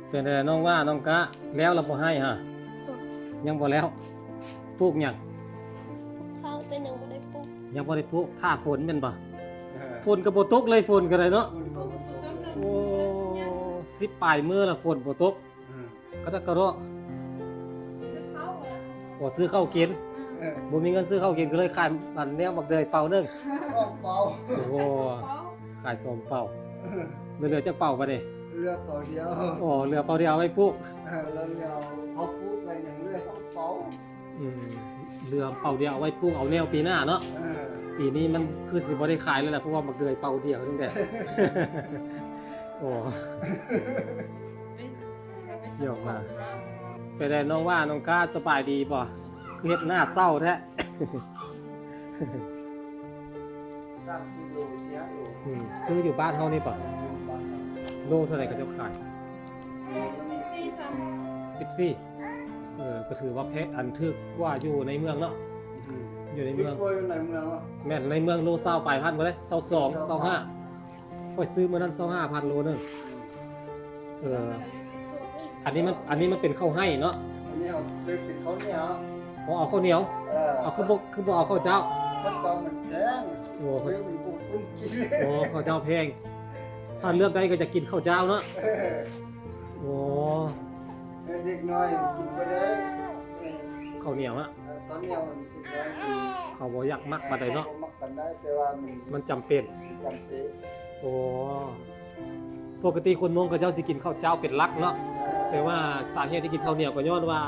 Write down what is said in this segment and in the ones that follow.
ເປັນໃດນ້ອງວ່າ ນ້ອງກະ ແລ້ວລະບໍ່ໄຮ່ຫະ? ຍັງບໍ່ແລ້ວ. ປູກຫຍັງ? ເຂົ້າ ແຕ່ຍັງບໍ່ໄດ້ປູກ. ຍັງບໍ່ໄດ້ປູກ ຖ້າຝົນແມ່ນບໍ່? ເອີ ຝົນກໍບໍ່ຕົກເລີຍ ຝົນກໍໄດ້ເນາະ. ຝົນກໍບໍ່ຕົກ. ໂອ້ ສິບປາຍມື້ລະຝົນບໍ່ຕົກ. ອືມ ກະດະກະເລາະ ຊື້ເຂົ້າແລ້ວ. ໂອ້ ຊື້ເຂົ້າກິນ. ເອີ ບໍ່ມີເງິນຊື້ເຂົ້າກິນ ກໍເລີຍຂາຍອັນແນວໝາກເດືອຍເປົາໜຶ່ງ ສອງເປົາ. ໂອ້ ຂາຍສອງເປົາ. ເອີ ເຫຼືອຈັກເປົາບາດນີ້? ເຫຼືອເປົາດຽວ. ໂອ້ ເຫຼືອເປົາດຽວເອົາໄວ້ປູກ. ເອີ ແລ້ວເຫຼືອເອົາປູກໄປຍັງເຫຼືອສອງເປົາ. ອືມ ເຫຼືອເປົາດຽວເອົາໄວ້ປູກເອົາແນວປີໜ້າເນາະ. ເອີ ປີນີ້ມັນຄືຊິບໍ່ໄດ້ຂາຍແລ້ວລະ ເພາະວ່າໝາກເດືອຍເປົາດຽວນັ້ນແຫຼະ. ໂອ້ ຢອກມາ. ເປັນໃດນ້ອງວ່າ ນ້ອງກາ ສະບາຍດີບໍ່? ຄືເຮັດໜ້າເສົ້າແທ້. ສາມສີ່ໂລ ສີ່ຫ້າໂລ. ອືມ ຊື້ຢູ່ບ້ານເຮົານີ້ປະ? ຢູ່ບ້ານເຮົາ. ໂລເທົ່າໃດເຂົາເຈົ້າຂາຍ? ໂລສິບສີ່ພັນ. ສິບສີ່. ເອີ ກໍຖືວ່າແພງ ອັນ ຖືກກວ່າຢູ່ໃນເມືອງເນາະ. ອືມ ຢູ່ໃນເມືອງ ຖືກກວ່າຢູ່ໃນເມືອງເນາະ. ແມ່ນ ໃນເມືອງໂລຊາວປາຍພັນພຸ້ນເດ້ ຊາວສອງ ຊາວຫ້າ. ຂ້ອຍຊື້ມື້ນັ້ນຊາວຫ້າພັນໂລໜຶ່ງ. ເອີ ອັນນີ້ມັນ ອັນນີ້ມັນເປັນເຂົ້າໄຮ່ເນາະ. ອັນນີ້ເຮົາຊື້ເປັນເຂົ້າໜຽວ. ອໍ ເອົາເຂົ້າໜຽວ. ເອີ ເອົາ ຄືບໍ່ ຄືບໍ່ເອົາເຂົ້າເຈົ້າ? ເຂົ້າເຈົ້າມັນແພງ. ໂອ້ ຊື້ມັນບໍ່ກຸ້ມກິນ. ໂອ້ ເຂົ້າເຈົ້າແພງ. ຖ້າເລືອກໄດ້ກໍຈະກິນເຂົ້າເຈົ້າເນາະ. ເອີ ໂອ້ ເດັກນ້ອຍກິນບໍ່ໄດ້ ເອີ ເຂົ້າໜຽວອະ. ເອີ ເຂົ້າໜຽວມັນ ເຂົາບໍ່ຢາກມັກປານໃດເນາະ. ບໍ່ມັກປານໃດ ແຕ່ວ່າມັນ ມັນຈຳເປັນ. ມັນຈຳເປັນ. ໂອ້ ປົກກະຕິຄົນມົ້ງເຂົາເຈົ້າຊິກິນເຂົ້າເຈົ້າເປັນຫຼັກເນາະ. ເອີ ແຕ່ວ່າສາເຫດທີ່ກິນເຂົ້າໜຽວກໍຍ້ອນວ່າ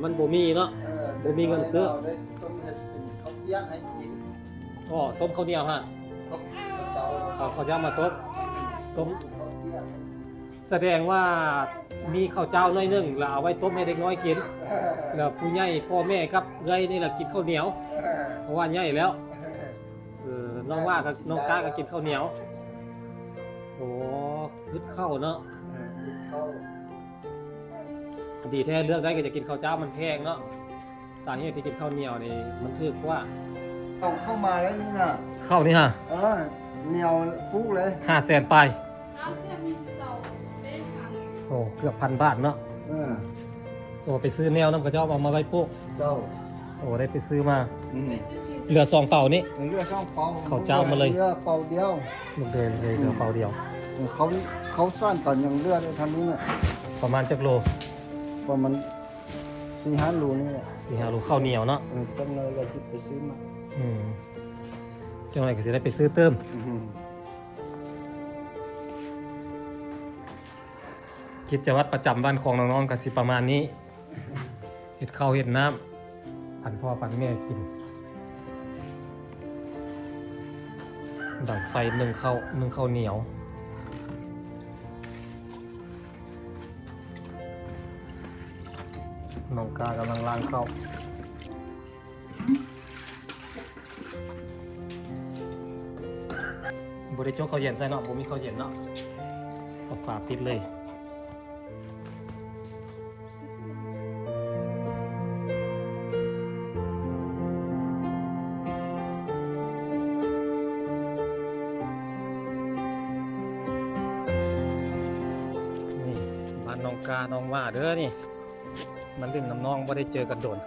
ມັນບໍ່ມີເນາະ. ເອີ ບໍ່ມີເງິນຊື້. ເຮົາໄດ້ຕົ້ມເຮັດເປັນເຂົ້າປຽກໃຫ້ກິນ. ອໍ ຕົ້ມເຂົ້າໜຽວຫະ? ເຂົ້າ ເຂົ້າເຈົ້າ ເອົາເຂົ້າເຈົ້າມາຕົ້ມ. ຕົ້ມ ເຂົ້າປຽກ. ສະແດງວ່າມີເຂົ້າເຈົ້າໜ້ອຍໜຶ່ງ ແລ້ວເອົາໄວ້ຕົ້ມໃຫ້ເດັກນ້ອຍກິນ ແລ້ວຜູ້ໃຫຍ່ ພໍ່ແມ່ກັບເອື້ອຍນີ້ລະກິນເຂົ້າໜຽວ ເພາະວ່າໃຫຍ່ແລ້ວ. ເອີ ນ້ອງວ່າກັບນ້ອງກາກໍກິນເຂົ້າໜຽວ. ໂອ້ ອຶດເຂົ້າເນາະ. ເອີ ອຶດເຂົ້າ. ດີແທ້ ເລືອກໄດ້ກໍຈະກິນເຂົ້າເຈົ້າ ມັນແພງເນາະ. ສາເຫດທີ່ກິນເຂົ້າໜຽວນີ້ມັນຖືກກວ່າ. ເອົາເຂົ້າມາແລ້ວນີ້ນະ. ເຂົ້ານີ້ຫະ? ເອີ ໜຽວປຸກເລີຍ. ຫ້າແສນປາຍ. ຫ້າແສນສອງເປັນພັນ. ໂອ້ ເກືອບພັນບາດເນາະ. ເອີ ໂອ້ ໄປຊື້ແນວນຳເຂົາເຈົ້າເອົາມາໄວ້ປຸກ. ເຈົ້າ. ໂອ້ ໄດ້ໄປຊື້ມາ. ອືມ ເຫຼືອສອງເປົານີ້. ເຫຼືອສອງເປົາ. ເຂົ້າເຈົ້າມາເລີຍ. ເຫຼືອເປົາດຽວ. ເຫຼືອ ເຫຼືອເປົາດຽວ. ເອີ ເຂົ້າ ເຂົ້າສານຕອນຍັງເຫຼືອໄດ້ເທົ່ານີ້ນະ. ປະມານຈັກໂລ? ປະມານ ສີ່ຫ້າໂລນີ້ແຫຼະ. ສີ່ຫ້າໂລ ເຂົ້າໜຽວເນາະ. ເອີ ຈັກໜ້ອຍກໍຊິໄປຊື້ມາ. ອືມ ຈັກໜ້ອຍກໍຊິໄດ້ໄປຊື້ຕື່ມ. ອືມ ກິດຈະວັດປະຈຳວັນຂອງນ້ອງໆ ກໍຊິປະມານນີ້ ເຮັດເຂົ້າເຮັດນ້ຳ ປັນພໍ່ປັນແມ່ກິນ ດັງໄຟ ໜຶ້ງເຂົ້າ ໜຶ້ງເຂົ້າໜຽວ. ນ້ອງກາກຳລັງລ້າງເຂົ້າ. ບໍ່ໄດ້ຈົກເຂົ້າເຢັນໃສ່ເນາະ, ບໍ່ມີເຂົ້າເຢັນເນາະ, ເອົາຝາປິດເລີຍ. ນີ້ ບ້ານນ້ອງກາ ນ້ອງວ່າເດີນີ້. ມາຫຼິ້ນນຳນ້ອງ ບໍ່ໄດ້ເຈີກັນດົນ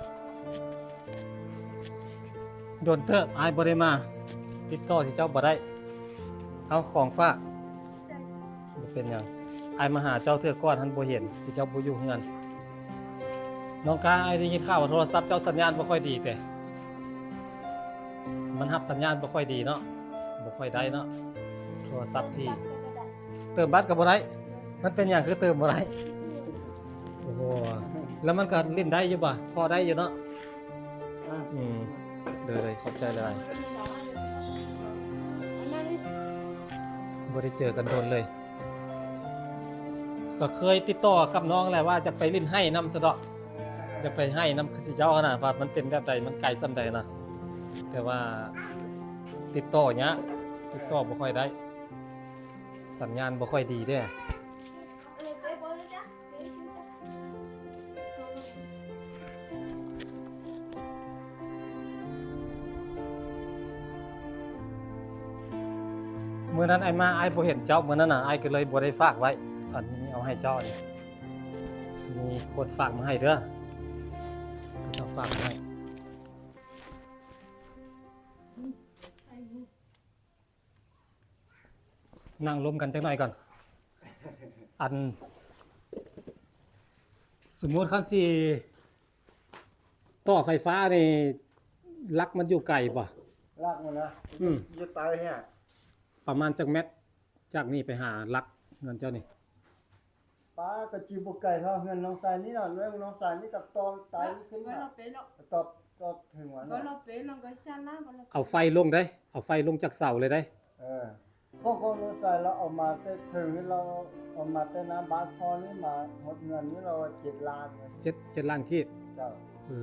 ດົນເຕີບ ອ້າຍບໍ່ໄດ້ມາ ຕິດຕໍ່ຊິເຈົ້າບໍ່ໄດ້. ເອົາ ຂອງຝາກ. ບໍ່ເປັນຫຍັງ ອ້າຍມາຫາເຈົ້າເທື່ອກ່ອນຫັ້ນບໍ່ເຫັນ ຊິເຈົ້າບໍ່ຢູ່ເຮືອນ. ນ້ອງກາ ອ້າຍໄດ້ຍິນຂ່າວວ່າໂທລະສັບເຈົ້າສັນຍານບໍ່ຄ່ອຍດີເຕະ? ມັນຮັບສັນຍານບໍ່ຄ່ອຍດີເນາະ ບໍ່ຄ່ອຍໄດ້ເນາະ ໂທລະສັບທີ່ ເຕີມບັດກໍບໍ່ໄດ້. ມັນເປັນຫຍັງຄືເຕີມບໍ່ໄດ້? ໂອ້ໂຫ ແລ້ວມັນກໍຫຼິ້ນໄດ້ຢູ່ບໍ່? ພໍໄດ້ຢູ່ເນາະ. ອືມ ໂດຍໆ ຂອບໃຈຫຼາຍໆ. ບໍ່ໄດ້ເຈີກັນດົນເລີຍ. ກໍເຄີຍຕິດຕໍ່ກັບນ້ອງແຫຼະວ່າຈະໄປຫຼິ້ນໄຮ່ນຳຊະດອກ, ຢາກໄປໄຮ່ນຳຄືຊິເຈົ້າຫັ້ນນະ ວ່າມັນເປັນແບບໃດ ມັນໄກສ່ຳໃດນະ. ແຕ່ວ່າຕິດຕໍ່ຍາກ ຕິດຕໍ່ບໍ່ຄ່ອຍໄດ້ ສັນຍານບໍ່ຄ່ອຍດີເດ້. ມື້ນັ້ນອ້າຍມາ ອ້າຍບໍ່ເຫັນເຈົ້າ ມື້ນັ້ນນະ ອ້າຍກໍເລີຍບໍ່ໄດ້ຝາກໄວ້. ອັນນີ້ເອົາໃຫ້ເຈົ້ານີ້. ມີຄົນຝາກມາໃຫ້ເດີ ເຂົາຝາກມາໃຫ້. ນັ່ງລົມກັນຈັກໜ້ອຍກ່ອນ. ອັນ ສົມມຸດຄັນຊິຕໍ່ໄຟຟ້ານີ້ ຫຼັກມັນຢູ່ໄກບໍ່? ຫຼັກມັນນະ? ອືມ ຢູ່ໃຕ້ແຮະ. ປະມານຈັກແມັດ ຈາກນີ້ໄປຫາຫຼັກເຮືອນເຈົ້ານີ້? ປ້າ ກໍຈິບໍ່ໄກເທົ່າເຮືອນນ້ອງຊາຍນີ້ເນາະ. ນ້ອງຊາຍນີ້ກໍຕໍ່ໄຕຂຶ້ນມາ ຕໍ່ ຕໍ່ເຖິງວ່າເນາະ. ເອົາໄຟລົງໄດ໋ ເອົາໄຟລົງຈາກເສົາເລີຍໄດ໋. ເອີ ຂອງ ຂອງນ້ອງຊາຍລາວເອົາມາແຕ່ເຖິງ ລາວເອົາມາແຕ່ໜ້າບ້ານພໍ່ນີ້ ມາຮອດເຮືອນນີ້ ລາວເຈັດລ້ານ. ເຈັດ ເຈັດລ້ານກີບ. ເຈົ້າ. ເອີ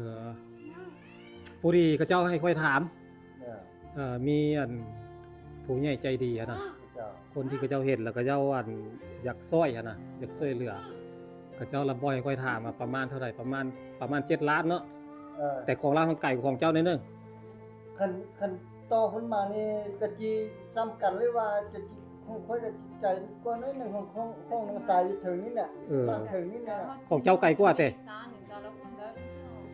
ພໍດີເຂົາເຈົ້າໃຫ້ຂ້ອຍຖາມ ເອີ ເອີ ມີອັນ ຜູ້ໃຫຍ່ໃຈດີຫັ້ນນະ ເຈົ້າ ຄົນທີ່ເຂົາເຈົ້າເຫັນແລ້ວເຂົາເຈົ້າອັນ ຢາກຊ່ອຍຫັ້ນນະ ຢາກຊ່ວຍເຫຼືອ ເຂົາເຈົ້າລະບອກໃຫ້ຂ້ອຍຖາມວ່າປະມານເທົ່າໃດ ປະມານ ປະມານເຈັດລ້ານເນາະ. ເອີ ແຕ່ຂອງລາວຫັ້ນໄກກວ່າຂອງເຈົ້າໜ້ອຍໜຶ່ງ. ຄັນ ຄັນຕໍ່ຂຶ້ນມານີ້ກະຈິສ່ຳກັນ ຫຼືວ່າກະຈິ ຂອງຂ້ອຍກະຈິໄກກວ່າໜ້ອຍໜຶ່ງ ຂອງ ຂອງ ຂອງນ້ອງຊາຍຢູ່ເທິງນີ້ແຫຼະ. ເອີ ເທິງນີ້ແຫຼະ. ຂອງເຈົ້າໄກກວ່າແຕ່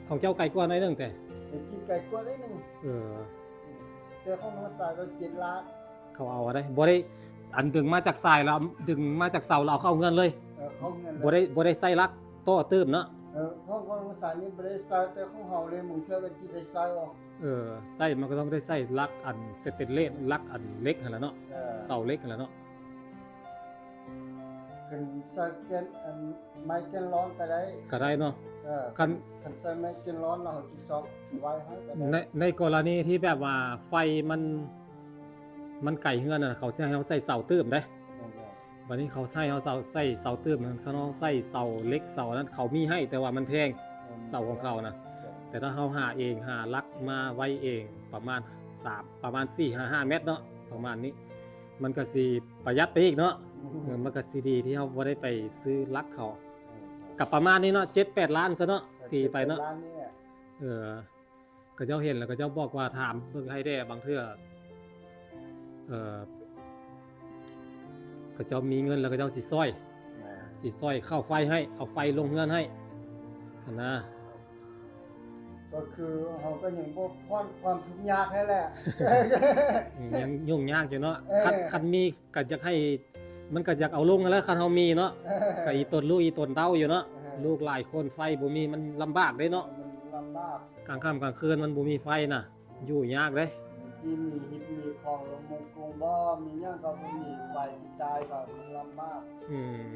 ຂອງເຈົ້າໄກກວ່າໜ້ອຍໜຶ່ງແຕ່ ກະຈິໄກກວ່າໜ້ອຍໜຶ່ງ. ເອີ ແຕ່ຂອງນ້ອງຊາຍລາວເຈັດລ້ານ. ເຂົາເອົາໄດ້ ບໍ່ໄດ້ ອັນດຶງມາຈາກສາຍລະ ດຶງມາຈາກເສົາລະເອົາເຂົ້າເຮືອນເລີຍ. ເອີ ເຂົ້າເຮືອນເລີຍ ບໍ່ໄດ້ ບໍ່ໄດ້ໃສ່ຫຼັກຕໍ່ຕື່ມເນາະ. ເອີ ຂອງ ຂອງສາຍນີ້ບໍ່ໄດ້ໃສ່ ແຕ່ຂອງເຮົາເລີຍ ບາງເທື່ອກໍຊິໄດ້ໃສ່ອອກ. ເອີ ໃສ່ມັນກໍຕ້ອງໄດ້ໃສ່ຫຼັກອັນສະເຕນເລດ ຫຼັກອັນເຫຼັກຫັ້ນລະເນາະ. ເອີ ເສົາເຫຼັກຫັ້ນລະເນາະ. ຄັນໃສ່ແກ່ນ ອັນ ໄມ້ແກ່ນລອນກໍໄດ້ ກໍໄດ້ເນາະ. ເອີ ຄັນ ຄັນໃສ່ໄມ້ແກ່ນລອນລະເຮົາຊິຊອກໄວ້ໃຫ້ກໍໄດ້. ໃນ ໃນກໍລະນີທີ່ແບບວ່າໄຟມັນ ມັນໄກເຮືອນນະ ເຂົາຊິໃຫ້ເຮົາໃສ່ເສົາຕື່ມເດ້. ແມ່ນແລ້ວ. ບາດນີ້ເຂົາໃຫ້ເຮົາເສົາ ໃສ່ເສົາຕື່ມ ຄັນເຮົາໃສ່ເສົາເຫຼັກເສົາອັນນັ້ນ ເຂົາມີໃຫ້ ແຕ່ວ່າມັນແພງ. ແມ່ນ ເສົາຂອງເຂົານະ. ແມ່ນ. ແຕ່ຖ້າເຮົາຫາເອງ ຫາຫຼັກມາໄວ້ເອງ ປະມານສາມ ປະມານສີ່ຫາຫ້າແມັດເນາະ ປະມານນີ້ ມັນກໍຊິປະຢັດໄປອີກເນາະ. ອືມ ເອີ ມັນກໍຊິດີທີ່ເຮົາບໍ່ໄດ້ໄປຊື້ຫຼັກເຂົາ. ແມ່ນ ກໍປະມານນີ້ເນາະ ເຈັດແປດລ້ານຊະເນາະ ເອີ ຕີໄປເນາະ. ເຈັດແປດລ້ານນີ້ແຫຼະ. ເອີ ເຂົາເຈົ້າເຫັນແລ້ວ ເຂົາເຈົ້າບອກວ່າ ຖາມເບິ່ງໃຫ້ແດ່ ບາງເທື່ອ ເອີ ເຂົາເຈົ້າມີເງິນແລ້ວ ເຂົາເຈົ້າຊິຊ່ອຍ ແມ່ນ ຊິຊ່ອຍເຂົ້າໄຟໃຫ້ ເອົາໄຟລົງເຮືອນໃຫ້ຫັ້ນນະ. ກໍຄືເຮົາກໍຍັງບໍ່ພ້ອນຄວາມທຸກຍາກຫັ້ນແຫຼະ. ອືມ ຍັງຫຍຸ້ງຍາກຢູ່ເນາະ. ເອີ ຄັນ ຄັນມີກໍຢາກໃຫ້ ມັນກໍຢາກເອົາລົງຫັ້ນແຫຼະ ຄັນເຮົາມີເນາະ. ເອີ ກໍອີຕົນລູກອີຕົນເຕົ້າຢູ່ເນາະ. ເອີ ລູກຫຼາຍຄົນ ໄຟບໍ່ມີ ມັນລຳບາກເດ້ເນາະ. ມັນລຳບາກ ກາງຄ່ຳກາງຄືນມັນບໍ່ມີໄຟນະ ຢູ່ຍາກເດ້. ບາງທີມີຮີດມີຄອງລົງມົງກົງບໍ່ ມີຫຍັງກໍບໍ່ມີໄຟ ຊິຕາຍກໍມັນລຳບາກ. ອືມ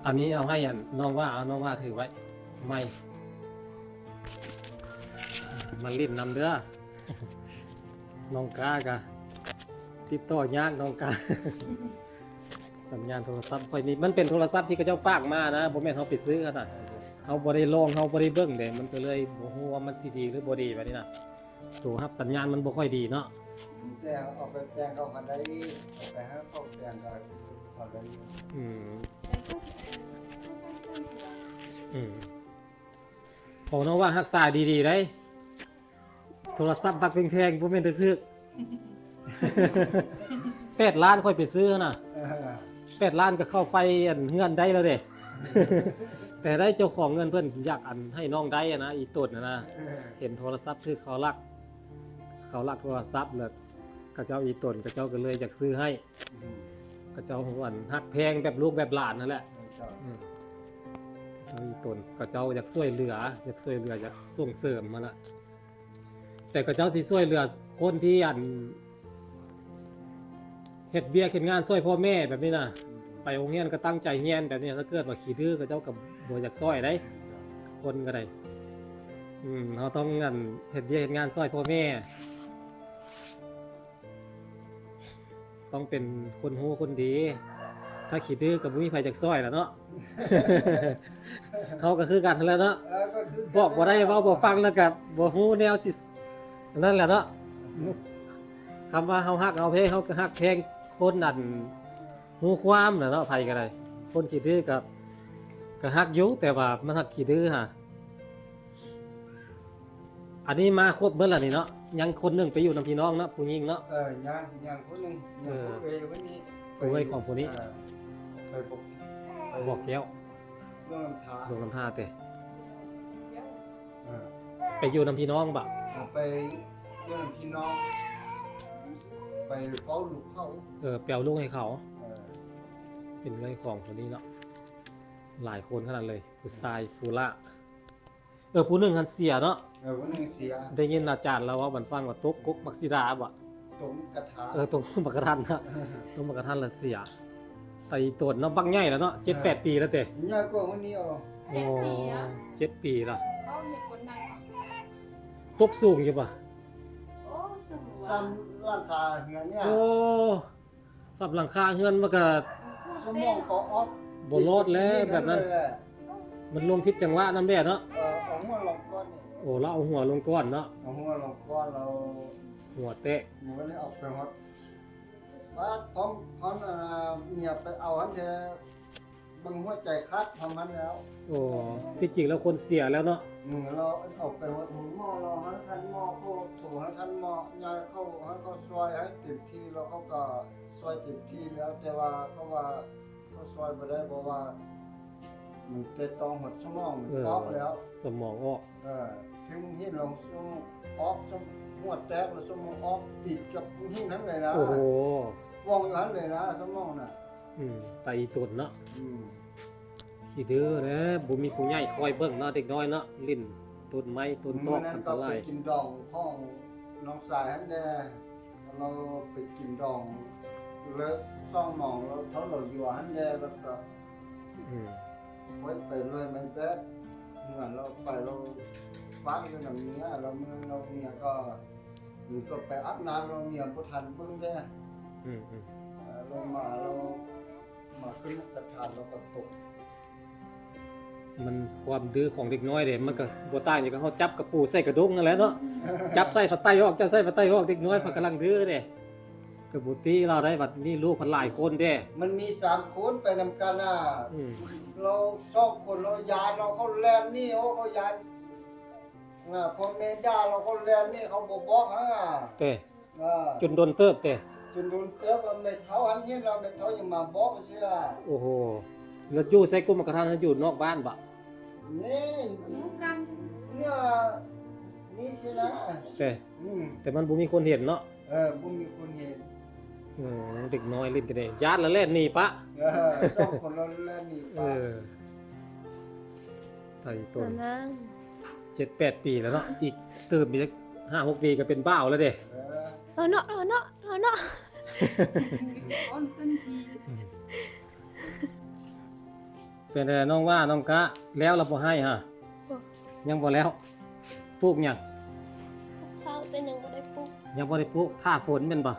ອັນນີ້ເອົາໃຫ້ອັນນ້ອງວ່າ ເອົານ້ອງວ່າຖືໄວ້ ໄມ ມາຫຼິ້ນນຳເດີ. ນ້ອງກ້າກະຕິດຕໍ່ຍາກ ນ້ອງກ້າ ສັນຍານໂທລະສັບຂ້ອຍນີ້ ມັນເປັນໂທລະສັບທີ່ເຂົາເຈົ້າຝາກມານະ ບໍ່ແມ່ນເຮົາໄປຊື້ຫັ້ນນະ. ເຮົາບໍ່ໄດ້ລອງ ເຮົາບໍ່ໄດ້ເບິ່ງເດ້ ມັນກໍເລີຍບໍ່ຮູ້ວ່າມັນຊິດີ ຫຼື ບໍ່ດີ ບາດນີ້ນະ. ໂທລະສັບສັນຍານມັນບໍ່ຄ່ອຍດີເນາະ. ແຕ່ເອົາໄປແປງເຂົາກໍໄດ້ ເອົາໄປໃຫ້ເຂົາແປງກໍພໍໄດ້ຢູ່. ອືມ ອືມ ຂໍນ້ອງວ່າຮັກສາດີໆໄດ໋ ໂທລະສັບບັກແພງໆ ບໍ່ແມ່ນຖືກໆ. ແປດລ້ານຂ້ອຍໄປຊື້ຫັ້ນນະ. ເອີ ແປດລ້ານກໍເຂົ້າໄຟອັນເຮືອນໄດ້ແລ້ວເດ້. ແຕ່ໄດ້ເຈົ້າຂອງເງິນເພິ່ນຢາກອັນໃຫ້ນ້ອງໄດ້ຫັ້ນນະ ອີຕົນຫັ້ນນະ. ເອີ ເຫັນໂທລະສັບຖືກເຂົາລັກ ເຂົາລັກໂທລະສັບ ແລ້ວເຂົາເຈົ້າ ອີຕົນເຂົາເຈົ້າກໍເລີຍຢາກຊື້ໃຫ້. ອືມ ເຂົາເຈົ້າອັນຮັກແພງແບບລູກແບບຫຼານຫັ້ນແຫຼະ. ເອີ ເຈົ້າ. ອືມ ເຂົາເຈົ້າອີຕົນ ເຂົາເຈົ້າຢາກຊ່ວຍເຫຼືອ ຢາກຊ່ວຍເຫຼືອ ຢາກສົ່ງເສີມຫັ້ນນະ. ແຕ່ເຂົາເຈົ້າຊິຊ່ວຍເຫຼືອຄົນທີ່ອັນ ເຮັດວຽກເຮັດງານຊ່ວຍພໍ່ແມ່ແບບນີ້ນະ. ອືມ ໄປໂຮງຮຽນກໍຕັ້ງໃຈຮຽນແບບນີ້ ຖ້າເກີດວ່າຂີ້ດື້ ເຂົາເຈົ້າກໍບໍ່ຢາກຊ່ອຍໄດ໋ ຄົນກໍໄດ້. ອືມ ເຮົາຕ້ອງອັນ ເຮັດວຽກເຮັດງານຊ່ວຍພໍ່ແມ່ ຕ້ອງເປັນຄົນຮູ້ຄົນດີ. ຖ້າຂີ້ດື້ກໍບໍ່ມີໃຜຢາກຊ່ອຍລະເນາະ. ເຮົາກໍຄືກັນຫັ້ນແຫຼະເນາະ. ເອີ ກໍຄືກັນ ບອກບໍ່ໄດ້ ເວົ້າບໍ່ຟັງ ແລ້ວກໍບໍ່ຮູ້ແນວຊິ ນັ້ນແຫຼະເນາະ. ຄຳວ່າເຮົາຮັກເຮົາແພງ ເຮົາກໍຮັກແພງຄົນອັນຮູ້ຄວາມນະເນາະ. ໃຜກໍໄດ້ ຄົນຂີ້ດື້ກໍ ກໍຮັກຢູ່ ແຕ່ວ່າມັນຮັກຂີ້ດື້ຫາ. ອັນນີ້ມາຄົບເບິດລະນີ້ເນາະ. ຍັງຄົນໜຶ່ງໄປຢູ່ນຳພີ່ນ້ອງເນາະ ຜູ້ຍິງເນາະ. ເອີ ຍັງ ຍັງຄົນໜຶ່ງ ເອີ ຍັງຜູ້ເອື້ອຍຄົນນີ້ ຜູ້ເອື້ອຍຂອງຜູ້ນີ້ ເອີ ໄປບໍ່ ໄປບໍ່ແກ້ວ ດວງນ້ຳທາ ດວງນ້ຳທາເຕະ. ເອີ ໄປຢູ່ນຳພີ່ນ້ອງບໍ? ເອີ ໄປຢູ່ນຳພີ່ນ້ອງ ໄປເຝົ້າລູກເຂົາ. ເອີ ໄປເອົາລູກໃຫ້ເຂົາ. ເອີ ເປັນເອື້ອຍຂອງຜູ້ນີ້ເນາະ ຫຼາຍຄົນຂະໜາດເລີຍ ຜູ້ຊາຍຜູ້ຫຼ້າ. ເອີ ຜູ້ໜຶ່ງຫັ້ນເສຍເນາະ. ເອີ ຜູ້ໜຶ່ງເສຍ. ໄດ້ຍິນອາຈານລາວເວົ້າບັນຟັງວ່າຕົກກົກບັກສີດາບໍ? ຕົກບັກກະທັນ. ເອີ ຕົກບັກກະທັນນະ ຕົກບັກກະທັນລະເສຍ. ຕາອີຕົນເນາະ ບັກໃຫຍ່ແລ້ວເນາະ ເຈັດແປດປີແລ້ວເຕະ. ໃຫຍ່ກວ່າຄົນນີ້ເອົາ. ເຈັດປີລະ. ຕົກສູງຢູ່ບໍ? ໂອ້ ສູງ ສ່ຳຫຼັງຄາເຮືອນນີ້. ໂອ້ ສ່ຳຫຼັງຄາເຮືອນມັນກະ ສະໝອງກໍອອກ ບໍ່ລອດແລ້ວແບບນັ້ນ. ມັນລົງຜິດຈັງຫວະນຳແຫຼະເນາະ. ເອີ ເອົາຫົວລົງກ່ອນ. ໂອ້ ລາວເອົາຫົວລົງກ່ອນເນາະ. ເອົາຫົວລົງກ່ອນ ລາວຫົວແຕກ. ມັນກໍເລີຍອອກໄປຮອດ ບາດພ້ອມ ພ້ອມ ອ່າ ເມຍໄປເອົາຫັ້ນແທ້ ເບິ່ງຫົວໃຈຂາດພ້ອມຫັ້ນແລ້ວ. ໂອ້ ທີ່ຈິງແລ້ວຄົນເສຍແລ້ວເນາະ. ອືມ ລາວເອົາໄປຮອດໂຮງໝໍ ລາວໃຫ້ທ່ານໝໍ ໂທ ໂທໃຫ້ທ່ານໝໍ ຍາຍເຂົາ ໃຫ້ເຂົາຊ່ວຍໃຫ້ເຕັມທີ່ ລາວເຂົາກໍຊ່ວຍເຕັມທີ່ແລ້ວ ແຕ່ວ່າເຂົາວ່າເຂົາຊ່ວຍບໍ່ໄດ້ ເພາະວ່າມັນແຕະຕ້ອງຮອດສະໝອງ ມັນ ເອີ ອອກແລ້ວ ສະໝອງອອກ. ເອີ ເຖິງເຫັນລອງສະໝອງອອກ ສະ ຫົວແຕກ ລະສະໝອງອອກ ຕິດກັບຫີນຫັ້ນເລີຍນະ. ໂອ້ໂຫ ປ່ອງຢູ່ຫັ້ນເລີຍນະ ສະໝອງນະ. ອືມ ຕາອີຕົນເນາະ. ອືມ ຂີ້ດື້ແຫຼະ ບໍ່ມີຜູ້ໃຫຍ່ຄອຍເບິ່ງເນາະ ເດັກນ້ອຍເນາະ ຫຼິ້ນຕົ້ນໄມ້ຕົ້ນຕອກ ອັນຕະລາຍ. ມື້ນັ້ນກໍໄປກິນດອງຂອງນ້ອງຊາຍຫັ້ນແດ່ ລາວໄປກິນດອງ ເລີກສອງໂມງ ລາວເທົ່າລາວຢູ່ຫັ້ນແດ່ ແລ້ວກໍ ອືມ ຂ້ອຍໄປເລີຍ ມັນແບບເໝືອນລາວໄປ ລາວປະຢູ່ນຳເມຍ ລາວເມືອ ລາວເມຍກໍ ມັນກໍໄປອາບນ້ຳ ລາວເມຍບໍ່ທັນເບິ່ງເດ້. ອືມໆ ເອີ ລົງມາ ລາວມາຂຶ້ນກະຖານ ລາວກໍຕົກ. ມັນຄວາມດື້ຂອງເດັກນ້ອຍເດ້ ມັນກໍບໍ່ຕ່າງຫຍັງກັບເຮົາຈັບກະປູໃສ່ກະດົງຫັ້ນແຫຼະເນາະ. ຈັບໃສ່ຜ້າໄຕອອກ ຈັບໃສ່ຜ້າໄຕອອກ ເດັກນ້ອຍເພິ່ນກຳລັງດື້ເດ້. ກໍບໍ່ຕິລາວໄດ້ ບັດນີ້ລູກເພິ່ນຫຼາຍຄົນເດ້. ມັນມີສາມຄົນໄປນຳກັນນະ. ອືມ ລາວສອງຄົນ ລາວຢ້ານ ລາວ ເຂົາແລ່ນໜີ ໂອ້ ເຂົາຢ້ານ ນະ ພໍ່ແມ່ດ່າ ລາວ ເຂົາແລ່ນໜີ ເຂົາບໍ່ບອກຫາ. ເຕ ເອີ ຈົນດົນເຕີບເຕ ຈົນດົນເຕີບ ແລ້ວແມ່ເຖົ້າຫັ້ນເຫັນແລ້ວ ແມ່ເຖົ້າຍັງມາບອກຊື່. ໂອ້ໂຫ ແລ້ວຢູ່ໃສ ກົມບັກກະທັນ ຢູ່ນອກບ້ານບໍ? ນີ້ ຢູ່ກັນ ເໜືອນີ້ຊີ້ນະ. ແຕ່ ອືມ ແຕ່ມັນບໍ່ມີຄົນເຫັນເນາະ. ເອີ ບໍ່ມີຄົນເຫັນ. ອືມ ເດັກນ້ອຍຫຼິ້ນກັນເດ້ ຢ້ານລະແລ່ນໜີປະ. ເອີ ສອງຄົນລະແລ່ນໜີປະ. ເອີ ໄຕຕົນ ເຈັດແປດປີແລ້ວເນາະ ອີກຕື່ມອີກຈັກຫ້າຫົກປີກໍເປັນບ່າວແລ້ວເດ້. ເອີ ເອີເນາະ ເອີເນາະ ເອີເນາະ. ເປັນໃດນ້ອງວ່າ ນ້ອງກະ ແລ້ວລະບໍ່ໄຮ່ຫາ? ບໍ່ ຍັງບໍ່ແລ້ວ. ປູກຫຍັງ? ປູກເຂົ້າ ແຕ່ຍັງບໍ່ໄດ້ປູກ. ຍັງບໍ່ໄດ້ປູກ ຖ້າຝົນແມ່ນບໍ່?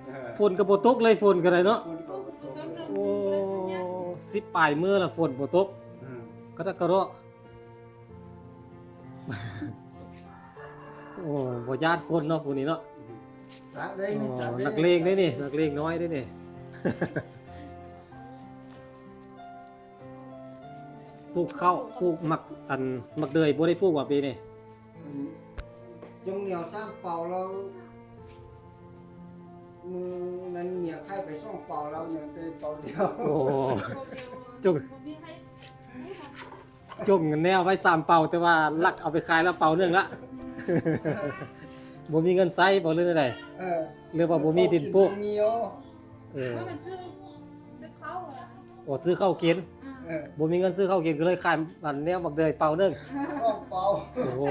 ເອີ ຝົນກໍບໍ່ຕົກເລີຍ ຝົນກໍໄດ້ເນາະ. ຝົນກໍບໍ່ຕົກ. ໂອ້ ສິບປາຍມື້ລະຝົນບໍ່ຕົກ. ອືມ ກະດະກະເຣາະ. ໂອ້ ບໍ່ຢ້ານຄົນເນາະ ຜູ້ນີ້ເນາະ. ອືມ ຈັກໄດ້ນີ້ ຈັກໄດ້ ນັກເລງເດ້ນີ້ ນັກເລງນ້ອຍເດ້ນີ້. ປູກເຂົ້າ ປູກໝາກ ອັນ ໝາກເດືອຍບໍ່ໄດ້ປູກວ່າປີນີ້. ອືມ ຈົງໜຽວສາມເປົາແລ້ວ ມື້ນັ້ນເມຍຂາຍໄປສອງເປົາແລ້ວ ຍັງແຕ່ເປົາດຽວ. ໂອ້ ຈົງ ຈົງແນວໄວ້ສາມເປົາ ແຕ່ວ່າລັກເອົາໄປຂາຍແລ້ວເປົາໜຶ່ງລະ. ບໍ່ມີເງິນໃຊ້ບໍ ຫຼືແນວໃດ? ເອີ ຫຼືວ່າບໍ່ມີດິນປູກ? ເອີ ຊື້ ຊື້ເຂົ້າ ຊື້ເຂົ້າກິນ. ເອີ ບໍ່ມີເງິນຊື້ເຂົ້າກິນ ກໍເລີຍຂາຍ ອັນ ແນວໝາກເດືອຍເປົາໜຶ່ງ ສອງເປົາ. ໂອ້ໂຫ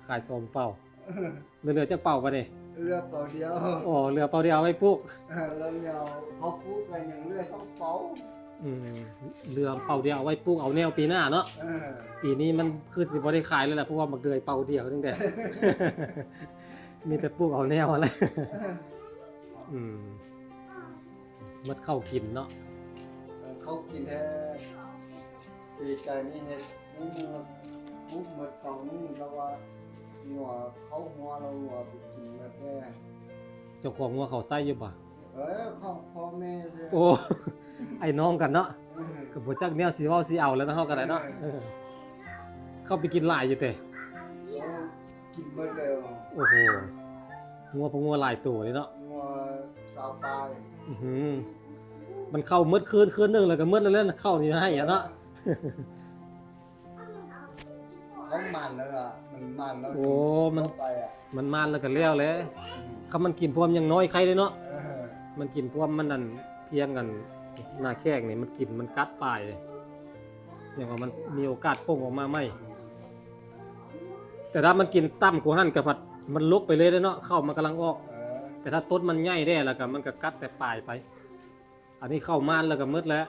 ຂາຍສອງເປົາ. ເຫຼືອຈັກເປົາບາດນີ້? ເຫຼືອເປົາດຽວ. ໂອ້ ເຫຼືອເປົາດຽວໄວ້ປູກ. ເອີ ແລ້ວເຮົາປູກກໍຍັງເຫຼືອສອງເປົາ. ອືມ ເຫຼືອເປົາດຽວເອົາໄວ້ປູກເອົາແນວປີໜ້າເນາະ. ເອີ ປີນີ້ມັນຄືຊິບໍ່ໄດ້ຂາຍເລີຍລະ ເພາະວ່າໝາກເດືອຍເປົາດຽວໜຶ່ງເດ້. ມີແຕ່ປູກເອົາແນວຫັ້ນແຫຼະ. ເອີ ອືມ ໝົດເຂົ້າກິນເນາະ. ເອີ ເຂົ້າກິນແທ້ ປີກາຍນີ້ເຮັດ ນີ້ ປຸບໝົດເຕົານີ້ ລະວ່າງົວເຂົ້າຫົວ ລະງົວໄປກິນໝົດແລ້ວ. ເຈົ້າຂອງງົວເຂົາໃຊ້ຢູ່ບໍ່? ເອີ ຂອງພໍ່ແມ່ເດ້. ໂອ້ ອ້າຍນ້ອງກັນເນາະ. ເອີ ກໍບໍ່ຈັກແນວຊິເວົ້າຊິເອົາແລ້ວເນາະ ເຮົາກໍໄດ້ເນາະ. ເອີ ເອີ ເຂົາໄປກິນຫຼາຍຢູ່ເຕະ. ເອີ ກິນເບິດແລ້ວ. ໂອ້ໂຫ ງົວ ພວກງົວຫຼາຍໂຕເດ້ເນາະ. ງົວຊາວປາຍ. ອືຫື ມັນເຂົ້າໝົດຄືນ ຄືນໜຶ່ງແລ້ວກໍໝົດແລ້ວແຫຼະ ເຂົ້ານີ້ໃຫ້ອະເນາະ. ເຂົາໝັ່ນແລ້ວລະ ມັນໝັ່ນແລ້ວ. ໂອ້ ມັນ ໄປອະ ມັນໝັ່ນແລ້ວກໍແລ້ວແຫຼະ. ອື ຄັນມັນກິນພວມຍັງນ້ອຍໄຄເດ້ເນາະ. ເອີ ມັນກິນພວມມັນນັ້ນ ພຽງອັນໜ້າແຂ້ງນີ້ ມັນກິນ ມັນກັດປາຍ ຍັງວ່າມັນມີໂອກາດປົ່ງອອກມາໃໝ່. ແຕ່ຖ້າມັນກິນຕ່ຳກວ່າຫັ້ນກໍພັດມັນຫຼົກໄປເລີຍເດ້ເນາະ ເຂົ້າມັນກຳລັງອອກ. ເອີ ແຕ່ຖ້າຕົ້ນມັນໃຫຍ່ແດ່ ແລ້ວກໍມັນກໍກັດແຕ່ປາຍໄປ. ອັນນີ້ເຂົ້າໝານແລ້ວກໍໝົດແລ້ວ.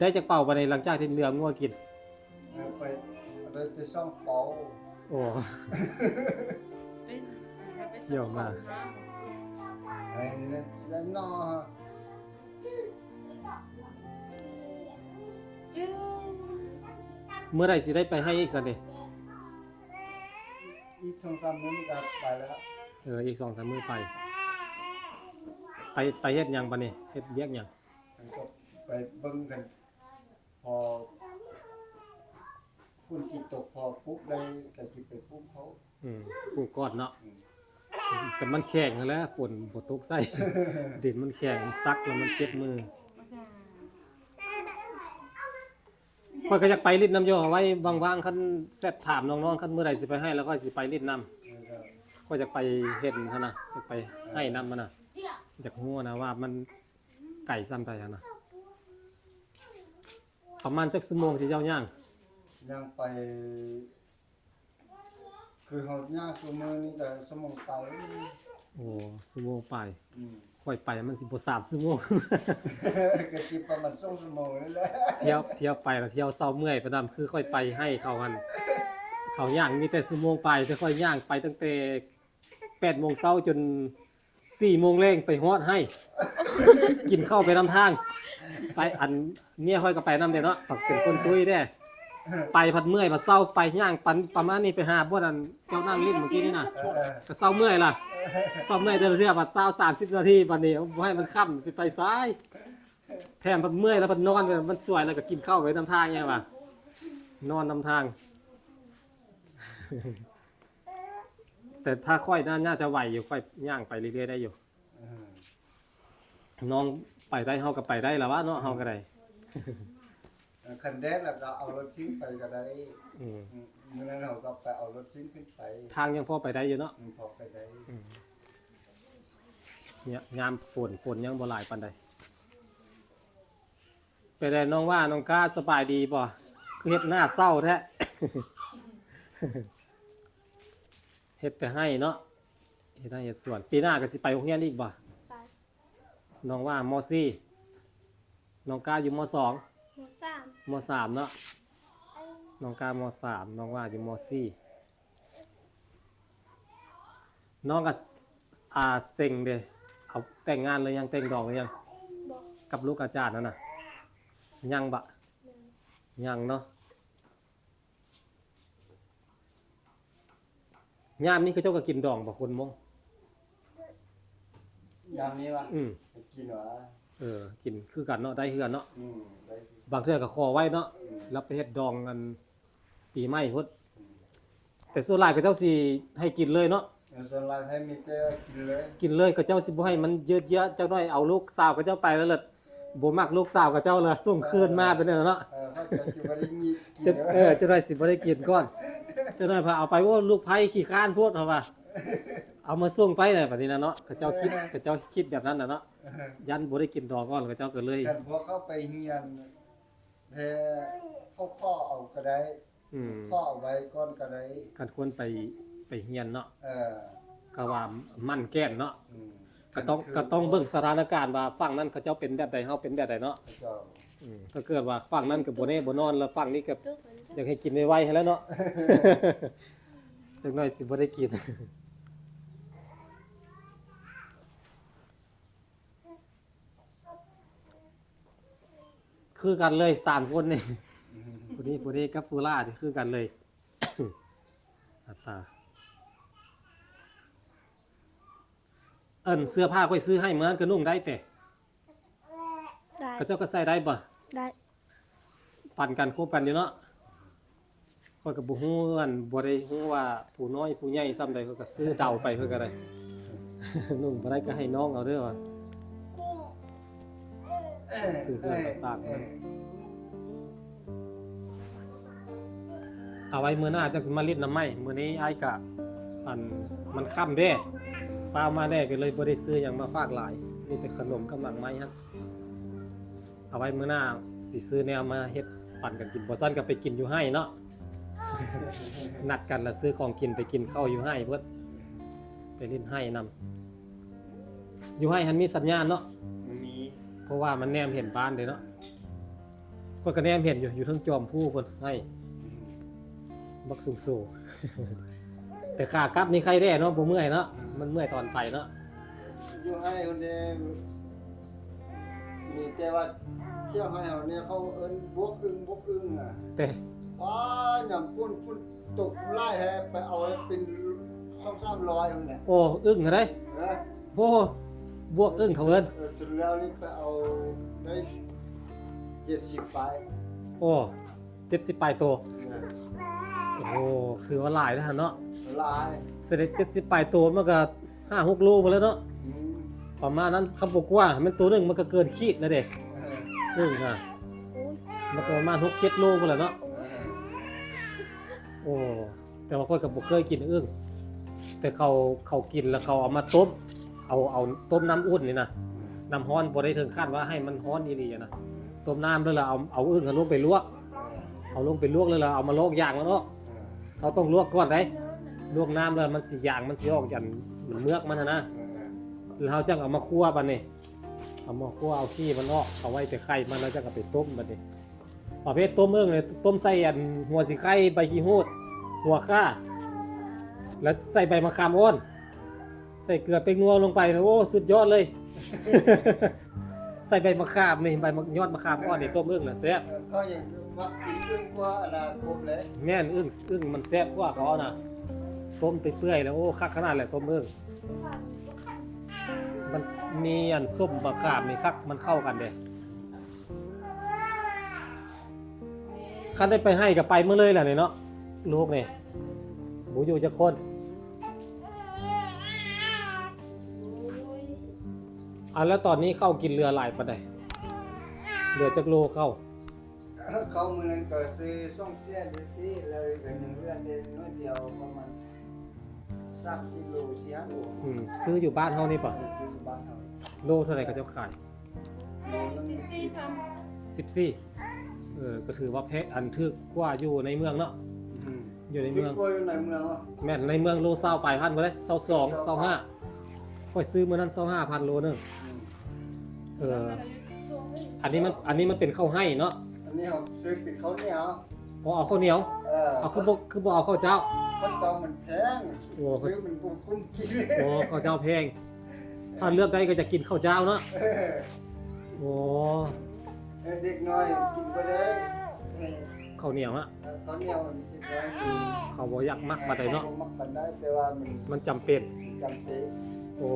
ໄດ້ຈັກເປົາບາດນີ້ ຫຼັງຈາກທີ່ເຫຼືອງົວກິນ? ເອີ ໄປ ໄດ້ແຕ່ສອງເປົາ. ໂອ້ ໄປ ໄປ ຢ້ຽມມາກ. ໄດ້ເນາະ. ເມື່ອໃດຊິໄດ້ໄປໄຮ່ອີກຊັ້ນເດ? ອີກສອງສາມມື້ກໍໄປແລ້ວ. ເອີ ອີກສອງສາມມື້ໄປ. ໄປ ໄປເຮັດຫຍັງບາດນີ້? ເຮັດວຽກຫຍັງ? ໄປເບິ່ງກັນ ພໍຝົນຊິຕົກ ພໍປູກໄດ້ກໍຊິໄປປູກເຂົ້າ. ອືມ ປູກກ່ອນເນາະ. ອືມ ແຕ່ມັນແຂງຫັ້ນແຫຼະ ຝົນບໍ່ຕົກໃສ່ ດິນມັນແຂງ ມັນສັກແລ້ວມັນເຈັບມື. ຂ້ອຍກໍຢາກໄປຫຼິ້ນນຳຢູ່ ເອົາໄວ້ວ່າງໆ ຄັນແຊັດຖາມນ້ອງໆ ຄັນມື້ໃດຊິໄປໄຮ່ແລ້ວຂ້ອຍຊິໄປຫຼິ້ນນຳ. ເອີ ຂ້ອຍຢາກໄປເຫັນຫັ້ນນະ ຢາກໄປໄຮ່ນຳຫັ້ນນະ. ຢາກຮູ້ນະວ່າມັນໄກສ່ຳໃດຫັ້ນນະ. ປະມານຈັກຊົ່ວໂມງທີ່ເຈົ້າຍ່າງ? ຍ່າງໄປ ຄືເຮົາຍ່າງຊຸມື້ນີ້ກໍຊົ່ວໂມງປາຍ. ໂອ້ ຊົ່ວໂມງປາຍ. ອືມ ຂ້ອຍໄປມັນຊິບໍ່ສາມຊົ່ວໂມງ ກໍຊິປະມານສອງຊົ່ວໂມງນີ້ແຫຼະ. ທ່ຽວ ທ່ຽວໄປແລ້ວທ່ຽວເຊົາເມື່ອຍປານນັ້ນ. ຄືຂ້ອຍໄປໄຮ່ເຂົາຫັ້ນ ເຂົາຍ່າງມີແຕ່ຊົ່ວໂມງປາຍ ແຕ່ຂ້ອຍຍ່າງໄປຕັ້ງແຕ່ແປດໂມງເຊົ້າຈົນ ສີ່ໂມງແລງໄປຮອດໄຮ່ ກິນເຂົ້າໄປນຳທາງ. ໄປ ອັນເມຍຂ້ອຍກໍໄປນຳເດ້ເນາະ ເປັນຄົນຕຸ້ຍເດ້. ໄປພັດເມື່ອຍ ພັດເຊົາ ໄປຍ່າງປັນປະມານນີ້ ໄປຫາບ່ອນອັນເຈົ້ານັ່ງຫຼິ້ນມື້ກີ້ນີ້ນະ ເອີ ກໍເຊົາເມື່ອຍລະ. ເຊົາເມື່ອຍແຕ່ລະເທື່ອພັດຊາວສາມສິບນາທີ ບັດນີ້ບໍ່ໃຫ້ມັນຄ່ຳຊິໄປໃສ. ແຖມພັດເມື່ອຍແລ້ວພັດນອນ ມັນສວຍແລ້ວກໍກິນເຂົ້າໄປນຳທາງ ຫຍັງວ່າ ນອນນຳທາງ. ແຕ່ຖ້າຂ້ອຍໜ້າ ໜ້າຈະໄຫວຢູ່ ຂ້ອຍຍ່າງໄປເລື້ອຍໆໄດ້ຢູ່. ເອີ ນ້ອງໄປໄດ້ ເຮົາກໍໄປໄດ້ລະວະເນາະ ເຮົາກໍໄດ້. ເອີ ຄັນແດດແລ້ວກໍເອົາລົດຊິງໄປກໍໄດ້. ອືມ ອືມ ມື້ນັ້ນເຮົາກໍໄປເອົາລົດຊິງຂຶ້ນໄປ. ທາງຍັງພໍໄປໄດ້ຢູ່ເນາະ. ອືມ ພໍໄປໄດ້. ອືມ ຍາມ ຍາມຝົນ ຝົນຍັງບໍ່ຫຼາຍປານໃດ. ເປັນໃດນ້ອງວ່າ ນ້ອງກ້າ ສະບາຍດີບໍ່? ຄືເຮັດໜ້າເສົ້າແທ້. ເຮັດແຕ່ໄຮ່ເນາະ ເຮັດໄຮ່ເຮັດສວນ. ປີໜ້າກໍຊິໄປໂຮງຮຽນອີກບໍ່? ໄປ. ນ້ອງວ່າ ມໍສີ່ ນ້ອງກ້າຢູ່ ມໍສອງ ມໍສາມ ມໍສາມເນາະ. ນ້ອງກ້າ ມໍສາມ ນ້ອງວ່າຢູ່ ມໍສີ່. ນ້ອງກໍ ອ່າ ເສັງເດ້ ເອົາແຕ່ງງານຫຼືຍັງ ແຕ່ງດອງຫຼືຍັງ? ບໍ່. ກັບລູກອາຈານຫັ້ນນະ? ຍັງບະ? ຍັງ. ຍັງເນາະ. ຍາມນີ້ເຂົາເຈົ້າກໍກິນດອງບໍ່ ຄົນມົ້ງ? ຍາມນີ້ວະ? ອືມ ກິນຫວາ? ເອີ ກິນຄືກັນເນາະ ໄດ້ຄືກັນເນາະ. ອືມ ໄດ້ຄື ບາງເທື່ອກໍຂໍໄວ້ເນາະ. ອືມ ແລ້ວໄປເຮັດດອງອັນ ປີໃໝ່ພຸ້ນ. ອືມ ແຕ່ສ່ວນຫຼາຍເຂົາເຈົ້າຊິໃຫ້ກິນເລີຍເນາະ. ເອີ ສ່ວນຫຼາຍໃຫ້ມີແຕ່ກິນເລີຍ ກິນເລີຍ. ເຂົາເຈົ້າຊິບໍ່ໃຫ້ມັນຍືດເຍື້ອ. ຈັກໜ້ອຍເອົາລູກສາວເຂົາເຈົ້າໄປແລ້ວ ບໍ່ມັກລູກສາວເຂົາເຈົ້າລະ ສົ່ງຄືນມາເປັນແນວນັ້ນເນາະ. ເອີ ເຂົາເຈົ້າຊິບໍ່ໄດ້ມີກິນ. ເອີ ເຈົ້າໜ້ອຍຊິບໍ່ໄດ້ກິນກ່ອນ. ເຈົ້າໜ້ອຍພາເອົາໄປ ໂອ້ ລູກໃພ້ຂີ້ຄ້ານໂພດ ເຂົາວ່າ ເອົາມາສົ່ງໄປແຫຼະ ບັດນີ້ນະເນາະ. ເຂົາເຈົ້າຄິດ ເອີ ເຂົາເຈົ້າຄິດແບບນັ້ນນະເນາະ. ເອີ ຢ້ານບໍ່ໄດ້ກິນດອງກ່ອນ ເຂົາເຈົ້າກໍເລີຍ ຄັນພວກເຂົາໄປຮຽນ ແທ້ ເຂົາຂໍເອົາກໍໄດ້. ອືມ ຂໍເອົາໄວ້ກ່ອນກໍໄດ້ ຄັນຄົນໄປ ໄປຮຽນເນາະ. ເອີ ກໍວ່າໝັ້ນແກ່ນເນາະ. ອືມ ກໍຕ້ອງ ກໍຕ້ອງເບິ່ງສະຖານະການວ່າຝັ່ງນັ້ນເຂົາເຈົ້າເປັນແບບໃດ ເຮົາເປັນແບບໃດເນາະ. ເຈົ້າ ອືມ ຖ້າເກີດວ່າຝັ່ງນັ້ນກໍບໍ່ແນ່ບໍ່ນອນ ແລ້ວຝັ່ງນີ້ກໍຢາກໃຫ້ກິນໄວໆຫັ້ນແຫຼະເນາະ. ຈັກໜ້ອຍຊິບໍ່ໄດ້ກິນ. ຄືກັນເລີຍສາມຄົນນີ້ ຜູ້ນີ້ ຜູ້ນີ້ກັບຜູ້ຫຼ້ານີ້ຄືກັນເລີຍ. ອັດຕາ ອັນເສື້ອຜ້າຂ້ອຍຊື້ໃຫ້ມື້ນັ້ນກໍນຸ່ງໄດ້ເຕະ? ໄດ້. ເຂົາເຈົ້າກໍໃສ່ໄດ້ບໍ່? ໄດ້. ປັນກັນຄົບກັນຢູ່ເນາະ. ຂ້ອຍກໍບໍ່ຮູ້ ອັນ ບໍ່ໄດ້ຮູ້ວ່າຜູ້ນ້ອຍຜູ້ໃຫຍ່ສ່ຳໃດ ຂ້ອຍກໍຊື້ເດົາໄປ ຂ້ອຍກໍໄດ້ ນຸ່ງບໍ່ໄດ້ກໍໃຫ້ນ້ອງເອົາເດີວ່າ ຊື້ເຄື່ອງຕ່າງໆ ເອົາໄວ້ມື້ໜ້າຈັ່ງຊິມາຫຼິ້ນນຳໃໝ່. ມື້ນີ້ອ້າຍກະ ອັນ ມັນຄ່ຳເດ້ ຟ້າວມາແດ່ ກໍເລີຍບໍ່ໄດ້ຊື້ຫຍັງມາຝາກຫຼາຍ ມີແຕ່ຂະໜົມກັບໝາກໄມ້ຫັ້ນ. ເອົາໄວ້ມື້ໜ້າຊິຊື້ແນວມາເຮັດປັນກັນກິນ ບໍ່ຊັ້ນກໍໄປກິນຢູ່ໄຮ່ເນາະ ນັດກັນລະຊື້ຂອງກິນໄປກິນເຂົ້າຢູ່ໄຮ່ເບິດ ໄປຫຼິ້ນໄຮ່ນຳ. ຢູ່ໄຮ່ຫັ້ນມີສັນຍານເນາະ ມັນມີ ເພາະວ່າມັນແນມເຫັນບ້ານເດ້ເນາະ. ຂ້ອຍກໍແນມເຫັນຢູ່ ຢູ່ເທິງຈອມພູພຸ້ນ ໄຮ່ ອືມ ບັກສູງໆ ແຕ່ຂາກັບນີ້ໄຄແດ່ເນາະ ບໍ່ເມື່ອຍເນາະ ມັນເມື່ອຍຕອນໄປເນາະ. ຢູ່ໄຮ່ພຸ້ນເດ້ ມີແຕ່ວ່າທ່ຽວໄຮ່ເຮົານີ້ ເຂົາເອີ້ນບວກອຶ່ງ ບວກອຶ່ງນະ ເດ້ ວ້າ ຍາມຝົນ ຝົນຕົກຫຼາຍແທ້ ໄປເອົາເປັນສອງສາມຮ້ອຍພຸ້ນແຫຼະ. ໂອ້ ອຶ່ງຫັ້ນເດ້ ເອີ ໂອ້ ບວກອຶ່ງເຂົາເອີ້ນ ເອີ ສຸດແລ້ວນີ້ໄປເອົາໄດ້ເຈັດສິບປາຍ. ໂອ້ ເຈັດສິບປາຍໂຕ ເອີ ໂອ້ ຖືວ່າຫຼາຍເດ້ຫັ້ນເນາະ ຫຼາຍ ສະເດັດເຈັດສິບປາຍໂຕ ມັນກໍຫ້າຫົກໂລພຸ້ນແຫຼະເນາະ ອືມ ປະມານນັ້ນ ຄັນບໍ່ກວ່າ ແມ່ນໂຕໜຶ່ງມັນກໍເກີນຂີດແລ້ວເດ້ ເອີ ອຶ່ງຫະ ມັນກໍປະມານຫົກເຈັດໂລພຸ້ນແຫຼະເນາະ ເອີ ໂອ້ ແຕ່ວ່າຂ້ອຍກໍບໍ່ເຄີຍກິນອຶ່ງ ແຕ່ເຂົາ ເຂົາກິນແລ້ວເຂົາເອົາມາຕົ້ມ ເອົາ ເອົາຕົ້ມນ້ຳອຸ່ນນີ້ນະ ອືມ ນ້ຳຮ້ອນ ບໍ່ໄດ້ເຖິງຂັ້ນວ່າໃຫ້ມັນຮ້ອນອີ່ຫຼີນະ ອືມ ຕົ້ມນ້ຳແລ້ວລະເອົາ ເອົາອຶ່ງຫັ້ນລົງໄປລວກ ເອີ ເອົາລົງໄປລວກແລ້ວລະເອົາມາລອກຢາງມັນອອກ ເອີ ເຮົາຕ້ອງລວກກ່ອນເດ້ ລວກນ້ຳແລ້ວມັນຊິ ຢາງມັນຊິອອກ ອັນ ເມືອກມັນຫັ້ນນະ ເອີ ແລ້ວເຮົາຈັ່ງເອົາມາຂົ້ວບາດນີ້ ເອົາມາຂົ້ວເອົາຂີ້ມັນອອກ ເອົາໄວ້ແຕ່ໄຂ່ມັນ ແລ້ວຈັ່ງເອົາໄປຕົ້ມບາດນີ້. ປະເພດຕົ້ມອຶ່ງນີ້ ຕົ້ມໃສ່ອັນຫົວສີໄຄ ໃບຂີ້ຫູດ ຫົວຂ່າ ແລ້ວໃສ່ໃບມະຂາມອ່ອນ ໃສ່ເກືອແປ້ງນົວລົງໄປ ໂອ້ ສຸດຍອດເລີຍ ໃສ່ໃບມະຂາມນີ້ ໃບມະ ຍອດມະຂາມອ່ອນນີ້ ຕົ້ມອຶ່ງນະແຊບ ເອີ ເຂົາຍັງມັກກິນອຶ່ງກວ່າອັນນາກົບແຫຼະ ແມ່ນ ອຶ່ງ ອຶ່ງມັນແຊບກວ່າເຂົານະ ຕົ້ມໄປເປື່ອຍແລ້ວ ໂອ້ ຄັກຂະໜາດແຫຼະ ຕົ້ມອຶ່ງ ມັນມີອັນສົ້ມມະຂາມນີ້ຄັກ ມັນເຂົ້າກັນເດ້. ຄັນໄດ້ໄປໄຮ່ກໍໄປໝົດເລີຍແຫຼະນີ້ເນາະ ລູກນີ້ ບໍ່ຢູ່ຈັກຄົນ. ອ່າ ແລ້ວຕອນນີ້ເຂົ້າກິນເຫຼືອຫຼາຍປານໃດ? ເຫຼືອຈັກໂລເຂົ້າ? ເຂົ້າມື້ນັ້ນກໍຊື້ສອງແສນເດ ແລ້ວກໍຍັງເຫຼືອໄດ້ໜ້ອຍດຽວ ປະມານສາມສີ່ໂລ ສີ່ຫ້າໂລ. ອືມ ຊື້ຢູ່ບ້ານເຮົານີ້ປະ? ເອີ ຊື້ຢູ່ບ້ານເຮົາ. ໂລເທົ່າໃດເຂົາເຈົ້າຂາຍ? ໂລໜຶ່ງສິບສີ່ພັນ. ສິບສີ່ ເອີ ກໍຖືວ່າແພງ ອັນ ຖືກກວ່າຢູ່ໃນເມືອງເນາະ. ອືມ ຢູ່ໃນເມືອງ ຖືກກວ່າຢູ່ໃນເມືອງເນາະ. ແມ່ນ ໃນເມືອງໂລຊາວປາຍພັນພຸ້ນເດ້ ຊາວສອງ ຊາວຫ້າ ຂ້ອຍຊື້ມື້ນັ້ນຊາວຫ້າພັນໂລໜຶ່ງ. ອືມ ເອີ ອັນນີ້ມັນ ອັນນີ້ມັນເປັນເຂົ້າໄຮ່ເນາະ ອັນນີ້ເຮົາຊື້ເປັນເຂົ້າໜຽວ. ອໍ ເອົາເຂົ້າໜຽວ. ເອີ ເອົາ ຄືບໍ່ ຄືບໍ່ເອົາເຂົ້າເຈົ້າ? ເຂົ້າເຈົ້າມັນແພງ. ໂອ້ ຊື້ມັນບໍ່ກຸ້ມກິນ. ໂອ້ ເຂົ້າເຈົ້າແພງ. ຖ້າເລືອກໄດ້ກໍຈະກິນເຂົ້າເຈົ້າເນາະ. ເອີ ໂອ້ ເດັກນ້ອຍກິນບໍ່ໄດ້ ເອີ ເຂົ້າໜຽວອະ. ເອີ ເຂົ້າໜຽວເດັກນ້ອຍກິນ ເຂົາບໍ່ຢາກມັກປານໃດເນາະ. ເຂົາບໍ່ມັກປານໃດ ແຕ່ວ່າມັນ ມັນຈຳເປັນ. ຈຳເປັນ. ໂອ້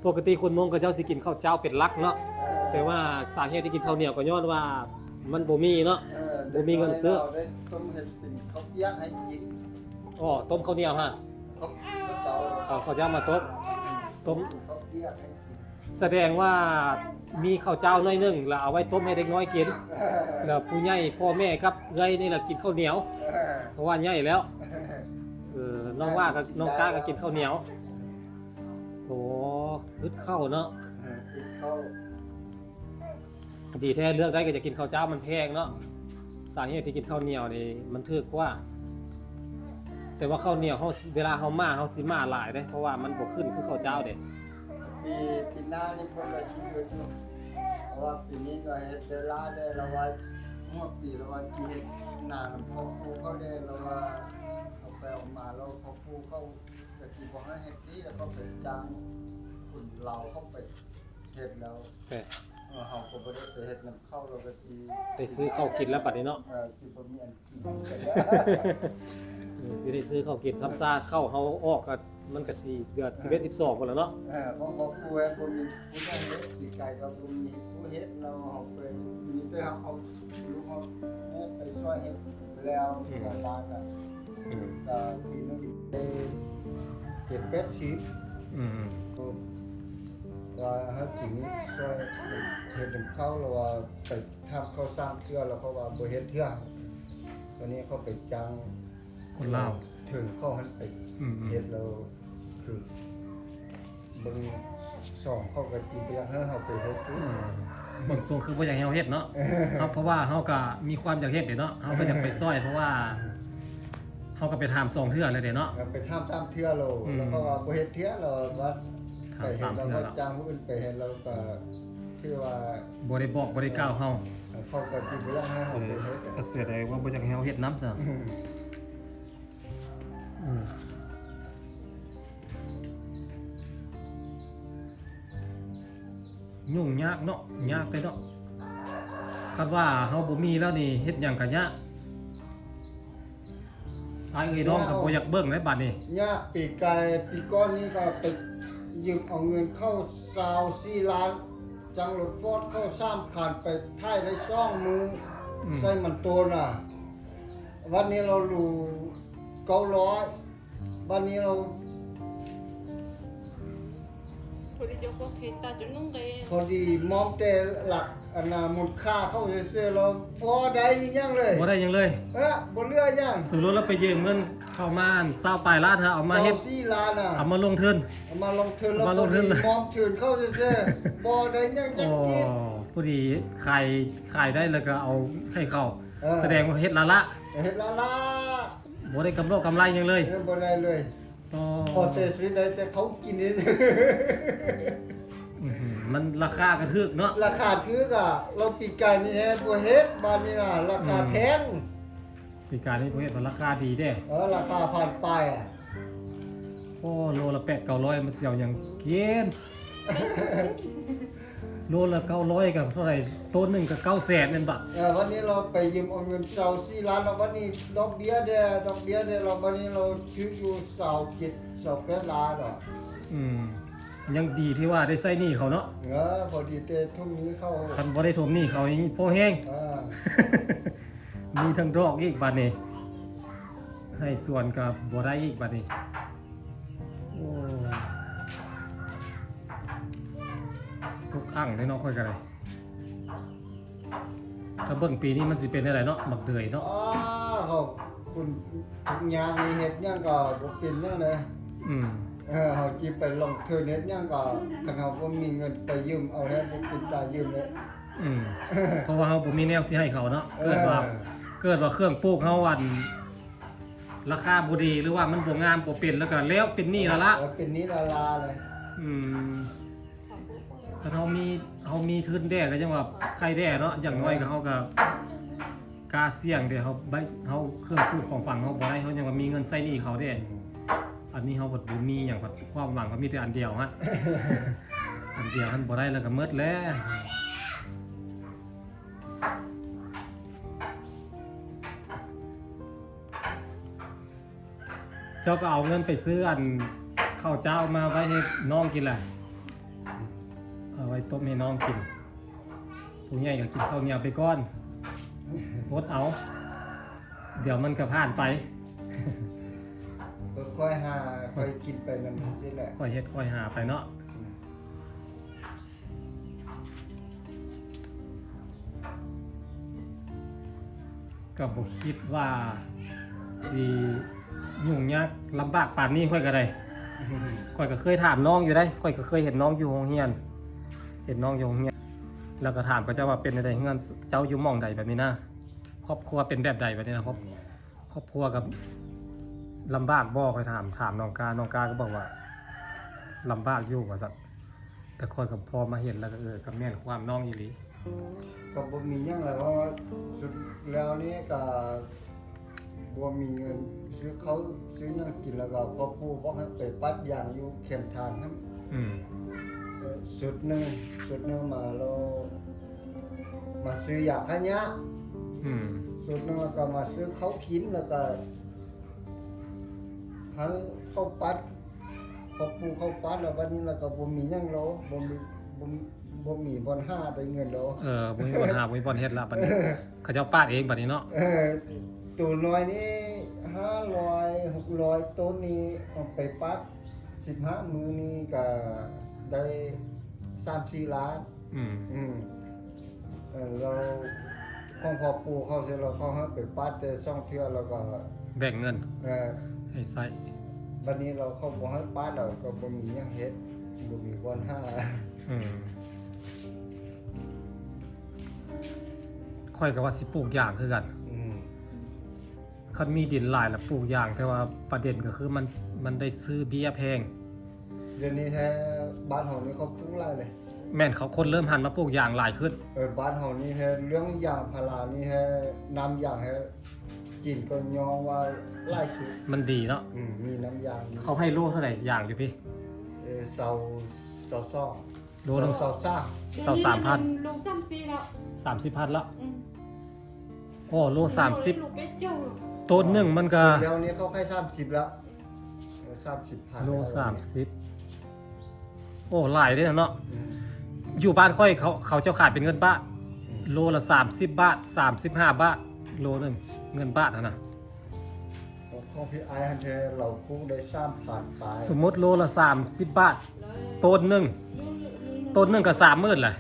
ປົກກະຕິຄົນມົ້ງເຂົາເຈົ້າຊິກິນເຂົ້າເຈົ້າເປັນຫຼັກເນາະ. ເອີ ແຕ່ວ່າສາເຫດທີ່ກິນເຂົ້າໜຽວກໍຍ້ອນວ່າມັນບໍ່ມີເນາະ. ເອີ ບໍ່ມີເງິນຊື້. ເດັກນ້ອຍເຮົາໄດ້ຕົ້ມເຮັດເປັນເຂົ້າປຽກໃຫ້ກິນ. ອໍ ຕົ້ມເຂົ້າໜຽວຫະ? ເຂົ້າ ເຂົ້າເຈົ້າ. ເອົາເຂົ້າເຈົ້າມາຕົ້ມ. ອືມ ຕົ້ມເຂົ້າປຽກໃຫ້ ສະແດງວ່າມີເຂົ້າເຈົ້າໜ້ອຍໜຶ່ງ ແລ້ວເອົາໄວ້ຕົ້ມໃຫ້ເດັກນ້ອຍກິນ ແລ້ວຜູ້ໃຫຍ່ ພໍ່ແມ່ກັບເອື້ອຍນີ້ລະກິນເຂົ້າໜຽວ ເພາະວ່າໃຫຍ່ແລ້ວ. ເອີ ນ້ອງວ່າກັບນ້ອງກ້າກໍກິນເຂົ້າໜຽວ. ໂອ້ ອຶດເຂົ້າເນາະ. ເອີ ອຶດເຂົ້າ. ດີແທ້ ເລືອກໄດ້ກໍຈະກິນເຂົ້າເຈົ້າ ມັນແພງເນາະ. ສາເຫດທີ່ກິນເຂົ້າໜຽວນີ້ມັນຖືກກວ່າ. ແຕ່ວ່າເຂົ້າໜຽວເຮົາ ເວລາເຮົາມາ ເຮົາຊິມາຫຼາຍເດ້ ເພາະວ່າມັນບໍ່ຂຶ້ນຄືເຂົ້າເຈົ້າເດ້. ປີ ປີໜ້ານີ້ເພິ່ນວ່າຊິເຮັດຢູ່ ເພາະວ່າປີນີ້ກໍເຮັດໄດ້ຫຼາຍແດ່ ລະວ່າຫົວປີລະວ່າຊິເຮັດນານຳພໍ່ປູເຂົາແດ່ ລະວ່າເອົາໄປເອົາມາແລ້ວພໍ່ປູເຂົາກໍຊິບໍ່ໃຫ້ເຮັດທີ່ ລະກໍໄປຈ້າງຄົນລາວເຂົາໄປເຮັດແລ້ວ ແມ່ນ ເອີ ເຮົາກໍບໍ່ໄດ້ໄປເຮັດນຳເຂົາ ລະກໍຊິ ໄດ້ຊື້ເຂົ້າກິນແລ້ວບັດນີ້ເນາະ. ເອີ ຊິບໍ່ມີອັນ ເອີ ຊິໄດ້ຊື້ເຂົ້າກິນ ຊ້ຳຊາເຂົ້າເຮົາອອກກໍ ມັນກໍຊິເດືອນສິບເອັດ ສິບສອງພຸ້ນແລ້ວເນາະ. ເອີ ເພາະ ເພາະຜູ້ໃຫ້ບໍ່ມີຜູ້ໃດເຮັດ ປີກາຍກໍບໍ່ມີຜູ້ເຮັດເນາະ. ເຮົາໄປ ມີແຕ່ເຮົາເອົາລູກເຮົາໄປຊ່ວຍເຮັດ ໄປ ແລ້ວ ອືມ ສ່ວນຫຼາຍກໍ ອືມ ກໍປີໜຶ່ງໄດ້ເຈັດແປດສິບ ອືມ ກໍວ່າໃຫ້ປີນີ້ຊ່ວຍເຮັດນຳເຂົາ ແລ້ວວ່າໄປຖາມເຂົາສາມເທື່ອ ແລ້ວເຂົາວ່າບໍ່ເຮັດເທື່ອ. ຕອນນີ້ເຂົາໄປຈ້າງ ຄົນລາວ ເຖິງເຂົາຫັ້ນໄປ ອືມໆ ເຮັດແລ້ວ ຄືເບິ່ງຊ່ອງເຂົາກໍຊິບໍ່ຢາກໃຫ້ເຮົາໄປເຮັດຕິ ອືມ ເບິ່ງຊ່ອງຄືບໍ່ຢາກໃຫ້ເຮົາເຮັດເນາະ ເຮົາ ເພາະວ່າເຮົາກໍມີຄວາມຢາກເຮັດເດ້ເນາະ ເຮົາກໍຢາກໄປຊ່ອຍ ເພາະວ່າເຮົາກໍໄປຖາມສອງເທື່ອແລ້ວເດ້ເນາະ ເອີ ໄປຖາມສາມເທື່ອແລ້ວ ອືມ ແລ້ວເຂົາວ່າບໍ່ເຮັດເທື່ອ ແລ້ວວ່າ ຖາມສາມເທື່ອແລ້ວ ໄປເຮັດແລ້ວກໍຈ້າງຜູ້ອື່ນໄປເຮັດ ແລ້ວກໍຖືວ່າ ບໍ່ໄດ້ບອກບໍ່ໄດ້ກ່າວເຮົາ ເອີ ເຂົາກໍຊິບໍ່ຢາກໃຫ້ເຮົາໄປເຮັດ ເອີ ກໍສະແດງວ່າບໍ່ຢາກໃຫ້ເຮົາເຮັດນຳຊະ ອືມ ອືມ ຫຍຸ້ງຍາກເນາະ ຍາກເດ້ເນາະ ຄັນວ່າເຮົາບໍ່ມີແລ້ວນີ້ ເຮັດຫຍັງກໍຍາກ ອ້າຍເອີຍ ນ້ອງກໍບໍ່ຢາກເບິ່ງແລ້ວບາດນີ້ ຍາກ. ປີກາຍ ປີກ່ອນນີ້ກໍໄປຢືມເອົາເງິນເຂົາຊາວສີ່ລ້ານ ຈ້າງລົດຟອດເຂົາສາມຄັນ ໄປໄຖໄດ້ສອງມື້ ອືມ ໃສ່ມັນໂຕນະ ວັນນີ້ລາວຫຼູເກົ້າຮ້ອຍ ບັດນີ້ລາວ ພໍດີເຈົ້າພວກເທດຕາຈົນນຸ່ງເກ ພໍດີມອງແຕ່ຫຼັກ ອັນນ່າ ມູນຄ່າເຂົາຊື່ໆ ລາວບໍ່ໄດ້ອີ່ຫຍັງເລີຍ ບໍ່ໄດ້ຫຍັງເລີຍ ເອີ ບໍ່ເຫຼືອຫຍັງ. ສົມມຸດລາວໄປຢືມເງິນເຂົາມາ ອັນ ຊາວປາຍລ້ານ ເອົາມາເຮັດ ຊາວສີ່ລ້ານນະ ເອົາມາລົງທຶນ ເອົາມາລົງທຶນ ເອົາມາລົງທຶນ ແລ້ວພໍດີມອງທຶນເຂົາຊື່ໆ ບໍ່ໄດ້ຫຍັງຈັກກີບ ອໍ ພໍດີຂາຍ ຂາຍໄດ້ແລ້ວກໍເອົາໃຫ້ເຂົາ ເອີ ສະແດງວ່າເຮັດລ້າໆ ເຮັດລ້າໆ ບໍ່ໄດ້ກຳລົກຳໄລຫຍັງເລີຍ ເອີ ບໍ່ໄດ້ເລີຍ ອໍ ພໍແຕ່ຊິໄດ້ແຕ່ເຂົ້າກິນນີ້ ອືມ ມັນລາຄາກໍຖືກເນາະ ລາຄາຖືກອະ ລາວປີກາຍນີ້ແທ້ບໍ່ເຮັດ ບາດນີ້ນະລາຄາ ອືມ ແພງ ປີກາຍນີ້ບໍ່ເຮັດ ມັນລາຄາດີເດ້ ເອີ ລາຄາພັນປາຍອະ ໂອ້ ໂລລະແປດເກົ້າຮ້ອຍ ມັນຊິເອົາຫຍັງກິນ? ໂລລະເກົ້າຮ້ອຍກໍເທົ່າໃດ? ໂຕໜຶ່ງກໍເກົ້າແສນແມ່ນບໍ່? ເອີ ວັນນີ້ລາວໄປຢືມເອົາເງິນຊາວສີ່ລ້ານ ແລ້ວວັນນີ້ດອກເບ້ຍແດ່ ດອກເບ້ຍແດ່ ແລ້ວບັດນີ້ລາວຖືກຢູ່ຊາວເຈັດ ຊາວແປດລ້ານແລ້ວ ອືມ ຍັງດີທີ່ວ່າໄດ້ໃຊ້ໜີ້ເຂົາເນາະ ເອີ ພໍດີແຕ່ທົວງໜີ້ເຂົາ ຄັນບໍ່ໄດ້ທົວງໜີ້ເຂົານີ້ພໍແຮງ ເອີ ມີທັງດອກອີກບາດນີ້ ໃຫ້ສວນກໍບໍ່ໄດ້ອີກບາດນີ້ ໂອ້ ຕົກອັ່ງເດ້ເນາະ ຂ້ອຍກໍໄດ້ ຖ້າເບິ່ງປີນີ້ມັນຊິເປັນແນວໃດເນາະ ບັກເດືອຍເນາະ ອ້າ ເຮົາ ຄຸນທຸກຍາກນີ້ເຮັດຫຍັງກໍບໍ່ເປັນຫຍັງເດ້ ອືມ ເອີ ເຮົາຊິໄປລົງທຶນເຮັດຫຍັງກໍ ຄັນເຮົາບໍ່ມີເງິນໄປຢືມເອົາແທ້ ບໍ່ເປັນຕາຢືມເດ້ ອືມ ເພາະວ່າເຮົາບໍ່ມີແນວຊິໃຫ້ເຂົາເນາະ ເອີ ເກີດວ່າ ເກີດວ່າເຄື່ອງປູກເຮົາ ອັນ ລາຄາບໍ່ດີ ຫຼືວ່າມັນບໍ່ງາມ ບໍ່ເປັນ ແລ້ວກໍແລ້ວເປັນໜີ້ລະລະ ເອີ ເປັນໜີ້ລະລະເລີຍ ອືມ ຄັນເຮົາມີ ເຮົາມີທຶນແດ່ກໍຍັງວ່າໄຄແດ່ເນາະ ຢ່າງໜ້ອຍກໍເຮົາກໍກ້າສ່ຽງເດ້ ເຮົາ ເຮົາເຄື່ອງປູກຂອງຝັງເຮົາບໍ່ໄດ້ ເຮົາຍັງວ່າມີເງິນໃຊ້ໜີ້ເຂົາເດ້ ອືມ ອັນນີ້ເຮົາບັດບໍ່ມີຫຍັງ ຄວາມຫວັງເຮົາມີແຕ່ອັນດຽວຫັ້ນ ອັນດຽວຫັ້ນບໍ່ໄດ້ແລ້ວກໍໝົດແລ້ວ. ເຈົ້າກໍເອົາເງິນໄປຊື້ອັນເຂົ້າເຈົ້າມາໄວ້ໃຫ້ນ້ອງກິນແຫຼະ ເອົາໄວ້ຕົ້ມໃຫ້ນ້ອງກິນ ຜູ້ໃຫຍ່ກໍກິນເຂົ້າໜຽວໄປກ່ອນ ອົດເອົາ ດຽວມັນກໍຜ່ານໄປ ຄ່ອຍຫາ ຄ່ອຍກິນໄປນຳຊີ້ແຫຼະ ຄ່ອຍເຮັດຄ່ອຍຫາໄປເນາະ ອືມ. ກໍບໍ່ຄິດວ່າຊິຫຍຸ້ງຍາກລຳບາກປານນີ້ ຂ້ອຍກໍໄດ້ ຂ້ອຍກໍເຄີຍຖາມນ້ອງຢູ່ໃດ໋ ຂ້ອຍກໍເຄີຍເຫັນນ້ອງຢູ່ໂຮງຮຽນ ເຫັນນ້ອງຢູ່ໂຮງຮຽນ ແລ້ວກໍຖາມເຂົາເຈົ້າວ່າເປັນແນວໃດ ເຮືອນເຈົ້າຢູ່ໝ່ອງໃດແບບນີ້ນະ ຄອບຄົວເປັນແບບໃດແບບນີ້ນະ ຄອບ ຄອບຄົວກໍລຳບາກບໍ່ ຂ້ອຍຖາມ ຖາມນ້ອງກາ ນ້ອງກາກໍບອກວ່າລຳບາກຢູ່ວ່າຊັ້ນ. ແຕ່ຂ້ອຍກໍພໍມາເຫັນແລ້ວກໍ ເອີ ກໍແມ່ນຄວາມນ້ອງອີ່ຫຼີ ກໍບໍ່ມີຫຍັງແຫຼະ ເພາະວ່າສຸດແລ້ວນີ້ກໍບໍ່ມີເງິນຊື້ເຂົ້າຊື້ຫຍັງກິນ ແລ້ວກໍພໍ່ປູ່ບອກໃຫ້ໄປປາດຢາງຢູ່ແຄມທາງຫັ້ນ ອືມ ເອີ ຊຸດໜຶ່ງ ຊຸດໜຶ່ງມາແລ້ວ ມາຊື້ຢາຂະຫຍະ ອືມ ຊຸດໜຶ່ງ ແລ້ວກໍມາຊື້ເຂົ້າກິນ ແລ້ວກໍໃຫ້ເຂົ້າປັດ ພໍປູເຂົ້າປາດແລ້ວ ບັດນີ້ລະກໍບໍ່ມີຫຍັງແລ້ວ ບໍ່ມີ ບໍ່ ບໍ່ມີບ່ອນຫາໄດ້ເງິນແລ້ວ ເອີ ບໍ່ມີບ່ອນຫາ ບໍ່ມີບ່ອນເຮັດລະ ບັດນີ້ ເອີ ເຂົາເຈົ້າປາດເອງບັດນີ້ເນາະ ເອີ ໂຕນ້ອຍນີ້ຫ້າຮ້ອຍ ຫົກຮ້ອຍ ໂຕນີ້ເອົາໄປປັດສິບຫ້າມື້ນີ້ກະໄດ້ສາມສີ່ລ້ານ. ອືມ ອືມ ເອີ ແລ້ວຂອງພໍ່ປູເຂົາເສຍແລ້ວ ເຂົາໃຫ້ໄປປັດແຕ່ສອງເທື່ອ ແລ້ວກໍແບ່ງເງິນ ເອີ ໃຫ້ໃຊ້. ບັດນີ້ລາວເຂົາບໍ່ໃຫ້ປັດ ລາວກໍບໍ່ມີຫຍັງເຮັດ ບໍ່ມີບ່ອນຫາ. ອືມ ຂ້ອຍກໍວ່າຊິປູກຢາງຄືກັນ. ອືມ ຄັນມີດິນຫຼາຍລະປູກຢາງ ແຕ່ວ່າປະເດັນກໍຄືມັນ ມັນໄດ້ຊື້ເບ້ຍແພງ. ດຽວນີ້ແທ້ບ້ານເຮົານີ້ເຂົາປູກຫຼາຍເລີຍ. ແມ່ນ ເຂົາ ຄົນເລີ່ມຫັນມາປູກຢາງຫຼາຍຂຶ້ນ. ເອີ ບ້ານເຮົານີ້ແທ້ເລື່ອງຢາງພາລານີ້ແທ້ ນ້ຳຢາງແທ້ ຈີນກໍຍ້ອງວ່າຫຼາຍສຸດ. ມັນດີເນາະ. ອືມ ມີນ້ຳຢາງດີ. ເຂົາໃຫ້ໂລເທົ່າໃດຢາງຢູ່ພີ້? ເອີ ຊາວ ຊາວສອງ ໂລໜຶ່ງ ຊາວສາມ ຊາວສາມພັນ ໂລສາມສິບແລ້ວ ສາມສິບພັນລະ. ອືມ ໂອ້ ໂລສາມສິບ ໂລເປັດເຈົ້າ ໂຕນໜຶ່ງມັນກະ ດຽວນີ້ເຂົາຂາຍສາມສິບລະ ເອີ ສາມສິບພັນ ໂລສາມສິບ. ໂອ້ ຫຼາຍເດ້ເນາະ. ອືມ ຢູ່ບ້ານຂ້ອຍເຂົາ ເຂົາເຈົ້າຂາຍເປັນເງິນບາດ. ອືມ ໂລລະສາມສິບບາດ ສາມສິບຫ້າບາດ ໂລໜຶ່ງ ເງິນບາດຫັ້ນນະ. ຂອງພີ່ອ້າຍຫັ້ນແທ້ ລາວປູກໄດ້ສາມພັນປາຍ. ສົມມຸດໂລລະສາມສິບບາດ ໂຕນໜຶ່ງ ໂຕນໜຶ່ງກໍສາມໝື່ນແຫຼະ.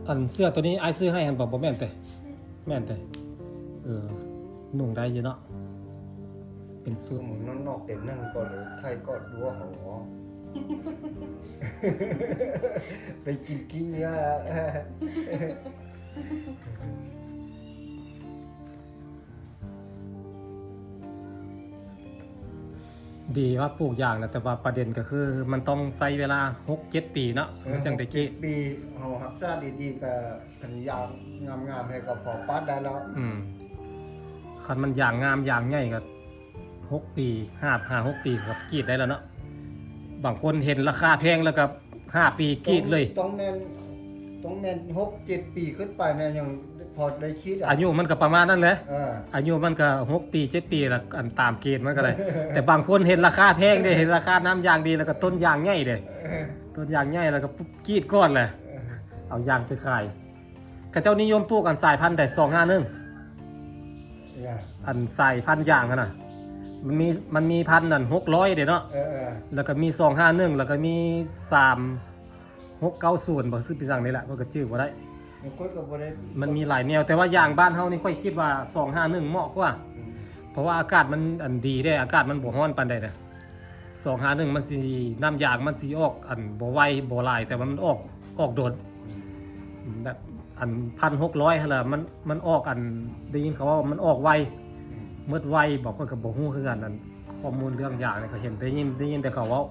ອັນເສື້ອໂຕນີ້ອ້າຍຊື້ໃຫ້ຫັ້ນບໍ່? ບໍ່ແມ່ນເຕ? ແມ່ນເຕ? ເອີ ນຸ່ງໄດ້ຢູ່ເນາະ ເປັນຊຸດ. ອືມ ນອກເຕັມນັ້ນກໍເລີຍ ໄທກໍດ້ວເຮົາເນາະ ໄປກິນກິນເຍອະ. ດີວ່າປູກຢາງນະ ແຕ່ວ່າປະເດັນກໍຄືມັນຕ້ອງໃຊ້ເວລາຫົກເຈັດປີເນາະ ເອີ ມັນຈັ່ງໄດ້ກີດ. ຫົກເຈັດປີ ເຮົາຮັກສາດີໆ ກໍຄັນຢາງງາມໆ ໃຫ້ກໍພໍປັດໄດ້ແລ້ວ. ອືມ ຄັນມັນຢາງງາມຢາງໃຫຍ່ກໍຫົກປີ ຫ້າ ຫ້າຫົກປີກໍກີດໄດ້ແລ້ວເນາະ. ບາງຄົນເຫັນລາຄາແພງແລ້ວກໍ ຫ້າປີກຣີດເລີຍ. ຕ້ອງ ຕ້ອງແມ່ນ ຕ້ອງແມ່ນຫົກເຈັດປີຂຶ້ນໄປນະ ຍັງພໍໄດ້ກຣີດອະ. ອາຍຸມັນກໍປະມານນັ້ນແຫຼະ. ເອີ ອາຍຸມັນກໍຫົກປີເຈັດປີລະ ອັນຕາມເກນມັນກໍໄດ້. ແຕ່ບາງຄົນເຫັນລາຄາແພງເດ້ ເຫັນລາຄານ້ຳຢາງດີ ແລ້ວກໍຕົ້ນຢາງໃຫຍ່ເດ້. ເອີ ຕົ້ນຢາງໃຫຍ່ແລ້ວກໍກຣີດກ່ອນແຫຼະ. ເອີ ເອົາຢາງໄປຂາຍ. ເຂົາເຈົ້ານິຍົມປູກອັນສາຍພັນໃດ? ສອງຫ້າໜຶ່ງ ອັນສາຍພັນຢາງຫັ້ນນະ ມັນມີ ມັນມີພັນນັ້ນຫົກຮ້ອຍເດ້ເນາະ. ເອີ ເອີ ແລ້ວກໍມີສອງຫ້າໜຶ່ງ ແລ້ວກໍມີສາມຫົກເກົ້າສູນ ບໍ່ ຊື່ປີສັງນີ້ແຫຼະ ຂ້ອຍກໍຈື່ບໍ່ໄດ້. ມັນມີຫຼາຍແນວ ແຕ່ວ່າຢາງບ້ານເຮົານີ້ ຂ້ອຍຄິດວ່າສອງຫ້າໜຶ່ງເໝາະກວ່າ. ອືມ ເພາະວ່າອາກາດມັນ ອັນ ດີເດ້ ອາກາດມັນບໍ່ຮ້ອນປານໃດນະ. ສອງຫ້າໜຶ່ງມັນຊິ ນ້ຳຢາງມັນຊິອອກ ອັນ ບໍ່ໄວບໍ່ຫຼາຍ ແຕ່ວ່າມັນອອກ ອອກດົນ. ອືມ ແບບ ອັນ ພັນຫົກຮ້ອຍຫັ້ນລະ ມັນ ມັນອອກ ອັນ ໄດ້ຍິນເຂົາເວົ້າມັນອອກໄວ. ອືມ ໝົດໄວບໍ່ ຂ້ອຍກໍບໍ່ຮູ້ຄືກັນ. ອັນ ຂໍ້ມູນເລື່ອງຢາງນີ້ກໍເຫັນ ໄດ້ຍິນ ໄດ້ຍິນແຕ່ເຂົາເວົ້າ.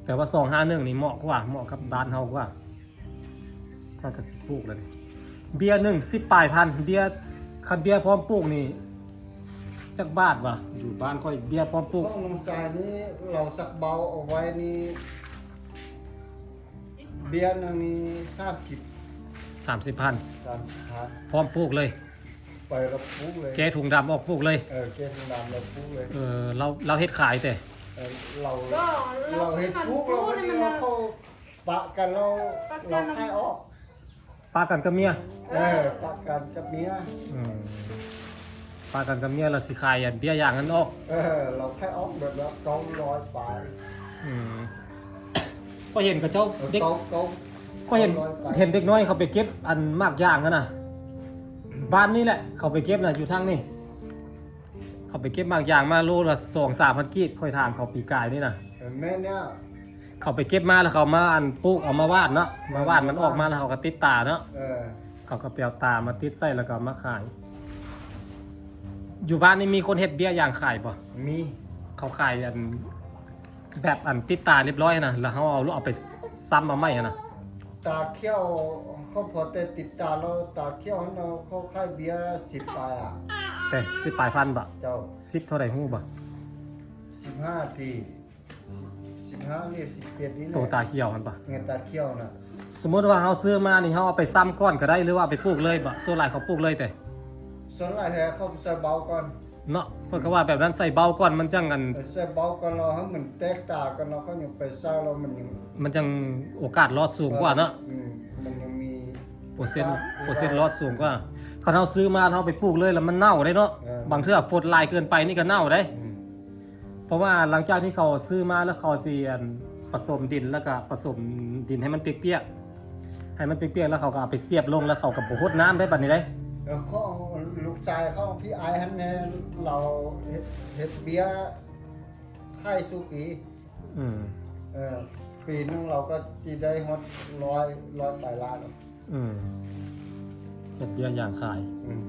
ແຕ່ວ່າສອງຫ້າໜຶ່ງນີ້ເໝາະກວ່າ ເໝາະກັບບ້ານເຮົາກວ່າ. ຂ້ອຍກໍຊິປູກແລ້ວນີ້ ເບ້ຍໜຶ່ງສິບປາຍພັນ ເບ້ຍ ຄັນເບ້ຍພ້ອມປູກນີ້ຈັກບາດວະ? ຢູ່ບ້ານຂ້ອຍເບ້ຍພ້ອມປູກ ຂອງນ້ອງຊາຍນີ້ ລາວສັກເບົາເອົາໄວ້ນີ້ ເບ້ຍໜຶ່ງນີ້ສາມສິບ ສາມສິບພັນ ສາມສິບພັນ ພ້ອມປູກເລີຍ. ໄປແລ້ວປູກເລີຍ ແກະຖົງດຳອອກປູກເລີຍ. ເອີ ແກະຖົງດຳແລ້ວປູກເລີຍ. ເອີ ລາວ ລາວເຮັດຂາຍເຕ? ເອີ ລາວ ລາວເຮັດປູກ ລາວກໍຊິເອົາເຂົ້າ ປະກັນແລ້ວ ປະກັນ ລາວຂາຍອອກ ປະກັນກັບເມຍ. ເອີ ປະກັນກັບເມຍ. ອືມ ປະກັນກັບເມຍ ລາວຊິຂາຍອັນເບ້ຍຢາງນັ້ນອອກ. ເອີ ລາວຂາຍອອກເບິດແລ້ວ ເກົ້າຮ້ອຍປາຍ. ອືມ ຂ້ອຍເຫັນເຂົາເຈົ້າ ເອີ ເດັກ ເກົ້າ ເກົ້າ ຂ້ອຍເຫັນ ເກົ້າຮ້ອຍປາຍ ເຫັນເດັກນ້ອຍເຂົາໄປເກັບອັນໝາກຢາງຫັ້ນນະ ບ້ານນີ້ແຫຼະ ເຂົາໄປເກັບນະ ຢູ່ທາງນີ້. ເຂົາໄປເກັບໝາກຢາງມາໂລລະສອງສາມພັນກີບ ຂ້ອຍຖາມເຂົາປີກາຍນີ້ນະ. ເອີ ແມ່ນແລ້ວ ເຂົາໄປເກັບມາແລ້ວເຂົາມາ ອັນ ປູກ ເອົາມາຫວ່ານເນາະ ມາຫວ່ານ ມັນອອກມາແລ້ວເຂົາກໍຕິດຕາເນາະ. ເອີ ເຂົາກໍໄປເອົາຕາມາຕິດໃສ່ ແລ້ວກໍເອົາມາຂາຍ. ຢູ່ບ້ານນີ້ມີຄົນເຮັດເບ້ຍຢາງຂາຍບໍ່? ມີ ເຂົາຂາຍ ອັນ ແບບອັນຕິດຕາລຽບຮ້ອຍຫັ້ນນະ ແລ້ວເຮົາເອົາ ເອົາໄປຊ້ຳມາໃໝ່ຫັ້ນນະ. ຕາຂຽວ ເຂົາພໍແຕ່ຕິດຕາແລ້ວ ຕາຂຽວຫັ້ນນະ ເຂົາຂາຍເບ້ຍສິບປາຍລະ. ເອີ ສິບປາຍພັນບໍ? ເຈົ້າ ສິບເທົ່າໃດຮູ້ບໍ່? ສິບຫ້າຕີ. ສິບຫ້າ ຫຼື ສິບເຈັດນີ້ແຫຼະ ໂຕຕາຂຽວຫັ້ນປະ? ເງິນຕາຂຽວນະ. ສົມມຸດວ່າເຮົາຊື້ມານີ້ ເຮົາເອົາໄປຊ້ຳກ່ອນກໍໄດ້ ຫຼືວ່າເອົາໄປປູກເລີຍບໍ? ສ່ວນຫຼາຍເຂົາປູກເລີຍເຕະ. ສ່ວນຫຼາຍແທ້ເຂົາໃສ່ເບົາກ່ອນ ເນາະ ເພິ່ນກໍວ່າແບບນັ້ນ ໃສ່ເບົາກ່ອນ ມັນຈັ່ງອັນ ເອີ ໃສ່ເບົາກ່ອນ ລະໃຫ້ມັນແຕກຕາກ່ອນ ລະຄ່ອຍຍັງໄປໃສ່ ລະມັນຍັງ ມັນຈັ່ງໂອກາດລອດສູງກວ່າເນາະ. ອືມ ມັນຍັງມີ ເປີເຊັນ ເປີເຊັນລອດສູງກວ່າ. ຄັນເຮົາຊື້ມາ ເຮົາໄປປູກເລີຍ ລະມັນເນົ່າເດ້ເນາະ. ເອີ ບາງເທື່ອຝົນຫຼາຍເກີນໄປນີ້ກໍເນົ່າເດ້. ອືມ ເພາະວ່າຫຼັງຈາກທີ່ເຂົາຊື້ມາ ລະເຂົາຊິອັນປະສົມດິນ ລະກະປະສົມດິນໃຫ້ມັນປຽກໆ ໃຫ້ມັນປຽກໆ ລະເຂົາກໍເອົາໄປສຽບລົງ ລະເຂົາກໍບໍ່ຫົດນ້ຳໄດ້ບັດນີ້ເດ້. ເອີ ຂອງລູກຊາຍເຂົາ ພີ່ອ້າຍຫັ້ນແນ່ ລາວເຮັດ ເຮັດເບ້ຍຂາຍສູ່ປີ. ອືມ ເອີ ປີໜຶ່ງລາວກໍຊິໄດ້ຮອດຮ້ອຍ ຮ້ອຍປາຍລ້ານ. ອືມ ເຮັດເບ້ຍຢາງຂາຍ. ອືມ